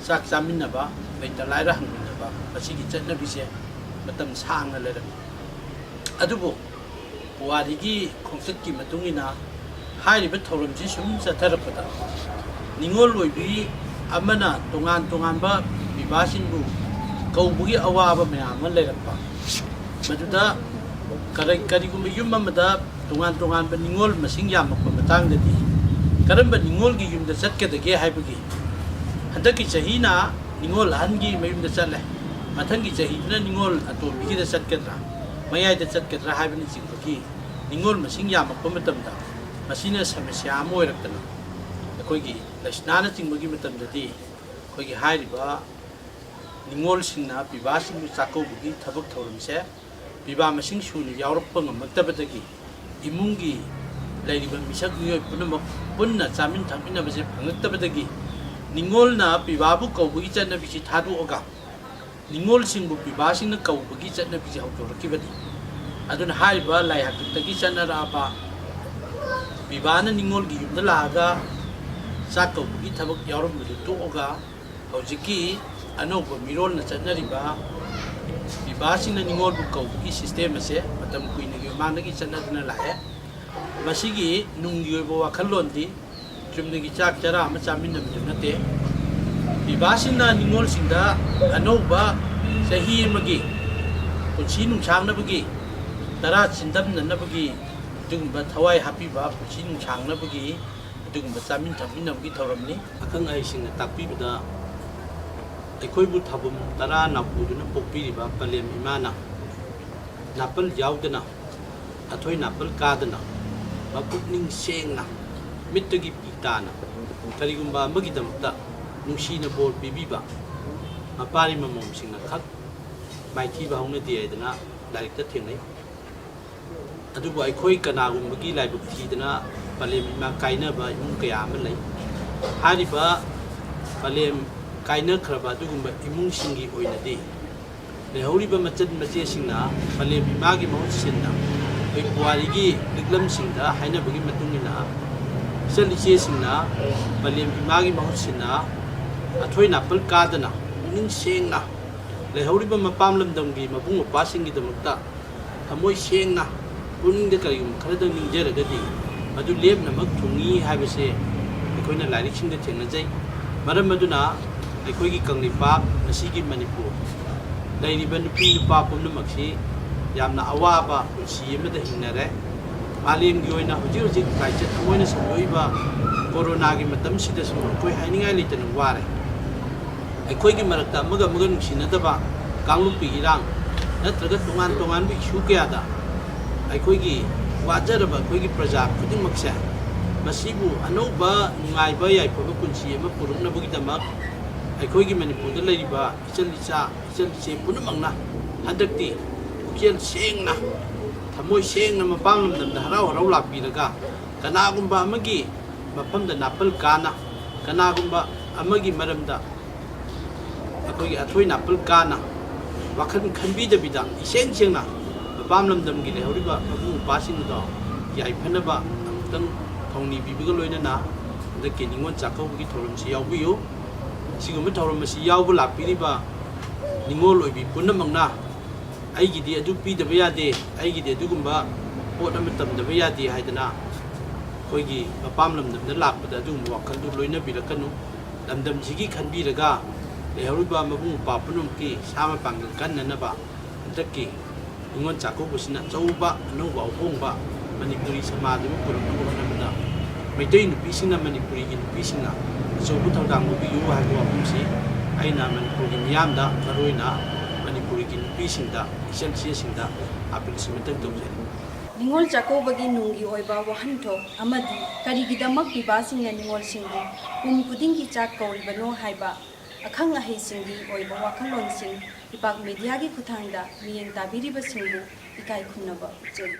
ꯆꯥꯛ ꯆꯥꯃꯤꯟꯅꯕ, ꯂꯩꯇ ꯂꯥꯏꯔ ꯍꯪꯃꯤꯟꯅꯕ, ꯃꯁꯤꯒꯤ ꯆꯠꯅꯕꯤꯁꯦ ꯃꯇꯝ ꯁꯥꯡꯅ ꯂꯩꯔꯝꯃꯤ꯫ ꯑꯗꯨꯕꯨ ꯄꯨꯋꯥꯔꯤꯒꯤ ꯈꯣꯡꯆꯠꯀꯤ ꯃꯇꯨꯡ ꯏꯟꯅ ꯍꯥꯏꯔꯤꯕ ꯊꯧꯔꯝꯁꯤ ꯁꯨꯝ ꯆꯠꯊꯔꯛꯄꯗ, ꯅꯤꯉꯣꯜ ꯑꯣꯏꯕꯤ ꯑꯃꯅ ꯇꯣꯉꯥꯟ ꯇꯣꯉꯥꯟꯕ ꯄꯤꯕꯥꯁꯤꯡꯕꯨ ꯀꯧꯕꯒꯤ ꯑꯋꯥꯕ ꯃꯌꯥꯝ ꯑꯃ ꯂꯩꯔꯛꯄ, ꯃꯗꯨꯗ ꯀꯔꯤ-, ꯀꯔꯤꯒꯨꯝꯕ ꯌꯨꯝ ꯑꯃꯗ ꯇꯣꯉꯥꯟ ꯇꯣꯉꯥꯟꯕ ꯅꯤꯉꯣꯜ ꯃꯁꯤꯡ ꯌꯥꯝꯃꯛꯄ ꯃꯇꯥꯡꯗꯗꯤ ꯀꯔꯝꯕ ꯅꯤꯉꯣꯜꯒꯤ ꯌꯨꯝꯗ ꯆꯠꯀꯗꯒꯦ ꯍꯥꯏꯕꯒꯤ, ꯍꯟꯗꯛꯀꯤ ꯆꯍꯤꯅ ꯅꯤꯉꯣꯜ ꯑꯍꯟꯒꯤ ꯃꯌꯨꯝꯗ ꯆꯠꯂꯦ, ꯃꯊꯪꯒꯤ ꯆꯍꯤꯗꯨꯅ ꯅꯤꯉꯣꯜ ꯑꯇꯣꯝꯕꯤꯒꯤꯗ ꯆꯠꯀꯗ꯭ꯔꯥ, ꯃꯌꯥꯏꯗ ꯆꯠꯀꯗ꯭ꯔꯥ ꯍꯥꯏꯕꯅꯆꯤꯡꯕꯒꯤ ꯅꯤꯉꯣꯜ ꯃꯁꯤꯡ ꯌꯥꯝꯃꯛꯄ ꯃꯇꯝꯗ ꯃꯁꯤꯅ ꯁꯃꯁ꯭ꯌꯥ ꯑꯃ ꯑꯣꯏꯔꯛꯇꯅ, ꯑꯩꯈꯣꯏꯒꯤ ꯂꯩꯁꯅꯥꯅꯆꯤꯡꯕꯒꯤ ꯃꯇꯝꯗꯗꯤ ꯑꯩꯈꯣꯏꯒꯤ ꯍꯥꯏꯔꯤꯕ ꯅꯤꯉꯣꯜꯁꯤꯡꯅ ꯄꯤꯕꯥꯁꯤꯡꯕꯨ ꯆꯥꯛꯀꯧꯕꯒꯤ ꯊꯕꯛ ꯊꯧꯔꯝꯁꯦ ꯄꯤꯕꯥ ꯃꯁꯤꯡ ꯁꯨꯅ ꯌꯥꯎꯔꯛꯄ ꯉꯝꯃꯛꯇꯕꯗꯒꯤ, ꯏꯃꯨꯡꯒꯤ ꯂꯩꯔꯤꯕ ꯃꯤꯁꯛ ꯃꯤꯑꯣꯏ ꯄꯨꯝꯅꯃꯛ ꯄꯨꯟꯅ ꯆꯥꯃꯤꯟ ꯊꯛꯃꯤꯟꯅꯕꯁꯦ ꯐꯪꯉꯛꯇꯕꯗꯒꯤ, ꯅꯤꯉꯣꯜꯅ ꯄꯤꯕꯥꯕꯨ ꯀꯧꯕꯒꯤ ꯆꯠꯅꯕꯤꯁꯤ ꯊꯥꯗꯣꯛꯑꯒ ꯅꯤꯉꯣꯜꯁꯤꯡꯕꯨ ꯄꯤꯕꯥꯁꯤꯡꯅ ꯀꯧꯕꯒꯤ ꯆꯠꯅꯕꯤꯁꯤ ꯍꯧꯗꯣꯔꯛꯈꯤꯕꯅꯤ꯫ ꯑꯗꯨꯅ ꯍꯥꯏꯔꯤꯕ ꯂꯥꯏ ꯍꯥꯛꯇꯛꯇꯒꯤ ꯆꯠꯅꯔꯛꯑꯕ ꯄꯤꯕꯥꯅ ꯅꯤꯉꯣꯜꯒꯤ ꯌꯨꯝꯗ ꯂꯥꯛꯑꯒ ꯆꯥꯛ ꯀꯧꯕꯒꯤ ꯊꯕꯛ ꯌꯥꯎꯔꯝꯕꯗꯨ ꯇꯣꯛꯑꯒ, ꯍꯧꯖꯤꯛꯀꯤ ꯑꯅꯧꯕ ꯃꯤꯔꯣꯜꯅ ꯆꯠꯅꯔꯤꯕ ꯄꯤꯕꯥꯁꯤꯡꯅ ꯅꯤꯉꯣꯜꯕꯨ ꯀꯧꯕꯒꯤ ꯁꯤꯁꯇꯦꯝ ꯑꯁꯦ ꯃꯇꯝ ꯀꯨꯏꯅꯒꯤ ꯃꯃꯥꯡꯗꯒꯤ ꯆꯠꯅꯗꯨꯅ ꯂꯥꯛꯑꯦ꯫ ꯃꯁꯤꯒꯤ ꯅꯨꯡꯒꯤ ꯑꯣꯏꯕ ꯋꯥꯈꯜꯂꯣꯟꯗꯤ ꯆꯨꯝꯅꯒꯤ ꯆꯥꯛ ꯆꯔꯥ ꯑꯃ ꯆꯥꯃꯤꯟꯅꯕꯗꯨ ꯅꯠꯇꯦ꯫ ꯄꯤꯕꯥꯁꯤꯡꯅ ꯅꯤꯉꯣꯜꯁꯤꯡꯗ ꯑꯅꯧꯕ ꯆꯍꯤ ꯑꯃꯒꯤ ꯄꯨꯟꯁꯤ ꯅꯨꯡꯁꯥꯡꯅꯕꯒꯤ, ꯇꯔꯥ ꯆꯤꯟꯗꯝꯅꯅꯕꯒꯤ ꯑꯗꯨꯒꯨꯝꯕ ꯊꯋꯥꯏ ꯍꯥꯞꯄꯤꯕ, ꯄꯨꯟꯁꯤ ꯅꯨꯡꯁꯥꯡꯅꯕꯒꯤ ꯑꯗꯨꯒꯨꯝꯕ ꯆꯥꯃꯤꯟ ꯊꯛꯃꯤꯟꯅꯕꯒꯤ ꯊꯧꯔꯝꯅꯤ꯫ ꯑꯈꯪ ꯑꯍꯩꯁꯤꯡꯅ ꯇꯥꯛꯄꯤꯕꯗ, ꯑꯩꯈꯣꯏꯕꯨ ꯊꯥꯕꯨꯝ ꯇꯔꯥ ꯅꯥꯎꯄꯨꯗꯨꯅ ꯄꯣꯛꯄꯤꯔꯤꯕ ꯄꯂꯦꯝ ꯏꯃꯥꯅ ꯅꯥꯄꯜ ꯌꯥꯎꯗꯅ, ꯑꯊꯣꯏ ꯅꯥꯄꯜ ꯀꯥꯗꯅ, ꯃꯄꯨꯛꯅꯤꯡ ꯁꯦꯡꯅ, ꯃꯤꯠꯇꯒꯤ ꯄꯤ ꯇꯥꯅ, ꯀꯔꯤꯒꯨꯝꯕ ꯑꯃꯒꯤꯗꯃꯛꯇ ꯅꯨꯡꯁꯤꯅ ꯕꯣꯔ ꯄꯤꯕꯤꯕ, ꯃꯄꯥꯔꯤ ꯃꯃꯣꯝꯁꯤꯡꯅ ꯈꯛ ꯃꯥꯏꯊꯤꯕ ꯍꯧꯅꯗꯦ ꯍꯥꯏꯗꯅ ꯂꯥꯏꯔꯤꯛꯇ ꯊꯦꯡꯅꯩ꯫ ꯑꯗꯨꯕꯨ ꯑꯩꯈꯣꯏ ꯀꯅꯥꯒꯨꯝꯕꯒꯤ ꯂꯥꯏꯕꯛ ꯊꯤꯗꯅ ꯄꯂꯦꯝ ꯏꯃꯥ ꯀꯥꯏꯅꯕ ꯏꯃꯨꯡ ꯀꯌꯥ ꯑꯃ ꯂꯩ꯫ ꯍꯥꯏꯔꯤꯕ ꯄꯂꯦꯝ ꯀꯥꯏꯅꯈ꯭ꯔꯕ ꯑꯗꯨꯒꯨꯝꯕ ꯏꯃꯨꯡꯁꯤꯡꯒꯤ ꯑꯣꯏꯅꯗꯤ, ꯂꯩꯍꯧꯔꯤꯕ ꯃꯆꯟ ꯃꯆꯦꯁꯤꯡꯅ ꯄꯂꯦꯝ ꯏꯃꯥꯒꯤ ꯃꯍꯨꯠ ꯁꯤꯟꯅ, ꯑꯩꯈꯣꯏ ꯄꯨꯋꯥꯔꯤꯒꯤ ꯂꯤꯛꯂꯝꯁꯤꯡꯗ ꯍꯥꯏꯅꯕꯒꯤ ꯃꯇꯨꯡ ꯏꯟꯅ, ꯏꯆꯜ ꯏꯆꯦꯁꯤꯡꯅ ꯄꯂꯦꯝ ꯏꯃꯥꯒꯤ ꯃꯍꯨꯠ ꯁꯤꯟꯅ ꯑꯊꯣꯏ ꯅꯥꯄꯜ ꯀꯥꯗꯅ ꯄꯨꯛꯅꯤꯡ ꯁꯦꯡꯅ ꯂꯩꯍꯧꯔꯤꯕ ꯃꯄꯥꯝ ꯂꯝꯗꯝꯒꯤ ꯃꯕꯨꯡ ꯃꯧꯄ꯭ꯋꯥꯁꯤꯡꯒꯤꯗꯃꯛꯇ ꯊꯃꯣꯏ ꯁꯦꯡꯅ ꯄꯨꯛꯅꯤꯡꯗ ꯀꯔꯤꯒꯨꯝꯕ ꯈꯔꯗꯪ ꯅꯤꯡꯖꯔꯒꯗꯤ, ꯃꯗꯨ ꯂꯦꯞꯅꯃꯛ ꯊꯨꯡꯏ ꯍꯥꯏꯕꯁꯦ ꯑꯩꯈꯣꯏꯅ ꯂꯥꯏꯔꯤꯛꯁꯤꯡꯗ ꯊꯦꯡꯅꯖꯩ꯫ ꯃꯔꯝ ꯑꯗꯨꯅ ꯑꯩꯈꯣꯏꯒꯤ ꯀꯪꯂꯩꯄꯥꯛ, ꯉꯁꯤꯒꯤ ꯃꯅꯤꯄꯨꯔ, ꯂꯩꯔꯤꯕ ꯅꯨꯄꯤ ꯅꯨꯄꯥ ꯄꯨꯝꯅꯃꯛꯁꯤ ꯌꯥꯝꯅ ꯑꯋꯥꯕ ꯄꯨꯟꯁꯤ ꯑꯃꯗ ꯍꯤꯡꯅꯔꯦ꯫ ꯃꯥꯂꯦꯝꯒꯤ ꯑꯣꯏꯅ ꯍꯧꯖꯤꯛ ꯍꯧꯖꯤꯛ ꯂꯥꯏꯆꯠ ꯑꯃ ꯑꯣꯏꯅ ꯁꯟꯗꯣꯛꯏꯕ ꯀꯣꯔꯣꯅꯥꯒꯤ ꯃꯇꯝꯁꯤꯗꯁꯨ ꯑꯩꯈꯣꯏ ꯍꯥꯏꯅꯤꯡꯉꯥꯏ ꯂꯩꯇꯅ ꯋꯥꯔꯦ꯫ ꯑꯩꯈꯣꯏꯒꯤ ꯃꯔꯛꯇ ꯑꯃꯒ ꯑꯃꯒ ꯅꯨꯡꯁꯤꯅꯗꯕ, ꯀꯥꯡꯂꯨꯞꯀꯤ ꯏꯔꯥꯡ ꯅꯠꯇ꯭ꯔꯒ ꯇꯣꯉꯥꯟ ꯇꯣꯉꯥꯟꯕ ꯏꯁꯨ ꯀꯌꯥꯗ ꯑꯩꯈꯣꯏꯒꯤ ꯋꯥꯖꯔꯕ ꯑꯩꯈꯣꯏꯒꯤ ꯄ꯭ꯔꯖꯥ ꯈꯨꯗꯤꯡꯃꯛꯁꯦ ꯃꯁꯤꯕꯨ ꯑꯅꯧꯕ ꯅꯨꯡꯉꯥꯏꯕ ꯌꯥꯏꯐꯕ ꯄꯨꯟꯁꯤ ꯑꯃ ꯄꯨꯔꯛꯅꯕꯒꯤꯗꯃꯛ ꯑꯩꯈꯣꯏꯒꯤ ꯃꯅꯤꯄꯨꯔꯗ ꯂꯩꯔꯤꯕ ꯏꯆꯜ ꯏꯆꯥ, ꯏꯆꯜ ꯏꯆꯦ ꯄꯨꯝꯅꯃꯛꯅ ꯍꯟꯗꯛꯇꯤ ꯄꯨꯛꯆꯦꯜ ꯁꯦꯡꯅ, ꯊꯃꯣꯏ ꯁꯦꯡꯅ ꯃꯄꯥꯝ ꯂꯝꯗꯝꯗ ꯍꯔꯥꯎ ꯍꯔꯥꯎ ꯂꯥꯛꯄꯤꯔꯒ ꯀꯅꯥꯒꯨꯝꯕ ꯑꯃꯒꯤ ꯃꯐꯝꯗ ꯅꯥꯄꯜ ꯀꯥꯅ, ꯀꯅꯥꯒꯨꯝꯕ ꯑꯃꯒꯤ ꯃꯔꯝꯗ ꯑꯩꯈꯣꯏꯒꯤ ꯑꯊꯣꯏ ꯅꯥꯄꯜ ꯀꯥꯅ ꯋꯥꯈꯜ ꯈꯟꯕꯤꯗꯕꯤꯗ ꯏꯁꯦꯡ ꯁꯦꯡꯅ ꯃꯄꯥꯝ ꯂꯝꯗꯝꯒꯤ ꯂꯩꯍꯧꯔꯤꯕ ꯃꯕꯨꯡ ꯃꯧꯄ꯭ꯋꯥꯁꯤꯡ ꯑꯗꯣ ꯌꯥꯏꯐꯅꯕ ꯑꯃꯨꯛꯇꯪ ꯊꯧꯅꯤꯕꯤꯕꯒ ꯂꯣꯏꯅꯅ ꯍꯟꯗꯛꯀꯤ ꯅꯤꯉꯣꯜ ꯆꯥꯛꯀꯧꯕꯒꯤ ꯊꯧꯔꯝꯁꯤ ꯌꯥꯎꯕꯤꯌꯨ꯫ ꯑꯁꯤꯒꯨꯝꯕ ꯊꯧꯔꯝ ꯑꯁꯤ ꯌꯥꯎꯕ ꯂꯥꯛꯄꯤꯔꯤꯕ ꯅꯤꯉꯣꯜ ꯑꯣꯏꯕꯤ ꯄꯨꯝꯅꯃꯛꯅ ꯑꯩꯒꯤꯗꯤ ꯑꯗꯨ ꯄꯤꯗꯕ ꯌꯥꯗꯦ, ꯑꯩꯒꯤꯗꯤ ꯑꯗꯨꯒꯨꯝꯕ ꯄꯣꯠ ꯑꯃ ꯇꯝꯗꯕ ꯌꯥꯗꯦ ꯍꯥꯏꯗꯅ ꯑꯩꯈꯣꯏꯒꯤ ꯃꯄꯥꯝ ꯂꯝꯗꯝꯗ ꯂꯥꯛꯄꯗ ꯑꯗꯨꯒꯨꯝꯕ ꯋꯥꯈꯜꯗꯨ ꯂꯣꯏꯅꯕꯤꯔꯛꯀꯅꯨ꯫ ꯂꯝꯗꯝꯁꯤꯒꯤ ꯈꯟꯕꯤꯔꯒ ꯂꯩꯍꯧꯔꯤꯕ ꯃꯕꯨꯡ ꯃꯧꯄ꯭ꯋꯥ ꯄꯨꯝꯅꯃꯛꯀꯤ ꯁꯥ ꯃꯄꯥꯡꯒꯜ ꯀꯟꯅꯅꯕ ꯍꯟꯗꯛꯀꯤ ꯅꯤꯉꯣꯜ ꯆꯥꯛꯀꯧꯕꯁꯤꯅ ꯑꯆꯧꯕ ꯑꯅꯧꯕ ꯑꯍꯣꯡꯕ ꯃꯅꯤꯄꯨꯔꯤ ꯁꯃꯥꯖ ꯑꯃ ꯄꯨꯔꯛꯅꯕ ꯍꯣꯠꯅꯕꯗ ꯃꯩꯇꯩ ꯅꯨꯄꯤꯁꯤꯡꯅ, ꯃꯅꯤꯄꯨꯔꯤꯒꯤ ꯅꯨꯄꯤꯁꯤꯡꯅ ꯑꯆꯧꯕ ꯊꯧꯗꯥꯡ ꯂꯧꯕꯤꯌꯨ ꯍꯥꯏꯕ ꯋꯥꯐꯝꯁꯤ ꯑꯩꯅ ꯃꯅꯤꯄꯨꯔꯒꯤ ꯃꯤꯌꯥꯝꯗ, ꯃꯔꯨꯑꯣꯏꯅ ꯃꯅꯤꯄꯨꯔꯒꯤ ꯅꯨꯄꯤꯁꯤꯡꯗ, ꯏꯆꯜ ꯏꯆꯦꯁꯤꯡꯗ ꯑꯥꯄꯤꯜ ꯁꯤꯃꯇꯪ ꯇꯧꯖꯔꯤ꯫ ꯅꯤꯉꯣꯜ ꯆꯥꯛꯀꯧꯕꯒꯤ ꯅꯨꯡꯒꯤ ꯑꯣꯏꯕ ꯋꯥꯍꯟꯊꯣꯛ ꯑꯃꯗꯤ ꯀꯔꯤꯒꯤꯗꯃꯛ ꯄꯤꯕꯥꯁꯤꯡꯅ ꯅꯤꯉꯣꯜꯁꯤꯡꯕꯨ ꯀꯨꯝ ꯈꯨꯗꯤꯡꯒꯤ ꯆꯥꯛ ꯀꯧꯔꯤꯕꯅꯣ ꯍꯥꯏꯕ ꯑꯈꯪ ꯑꯍꯩꯁꯤꯡꯒꯤ ꯑꯣꯏꯕ ꯋꯥꯈꯜꯂꯣꯟꯁꯤꯡ ꯏꯄꯥꯛ ꯃꯦꯗꯤꯌꯥꯒꯤ ꯈꯨꯠꯊꯥꯡꯗ ꯃꯤꯠꯌꯦꯡ ꯇꯥꯕꯤꯔꯤꯕꯁꯤꯡꯕꯨ ꯏꯀꯥꯏ ꯈꯨꯝꯅꯕ ꯎꯠꯆꯔꯤ꯫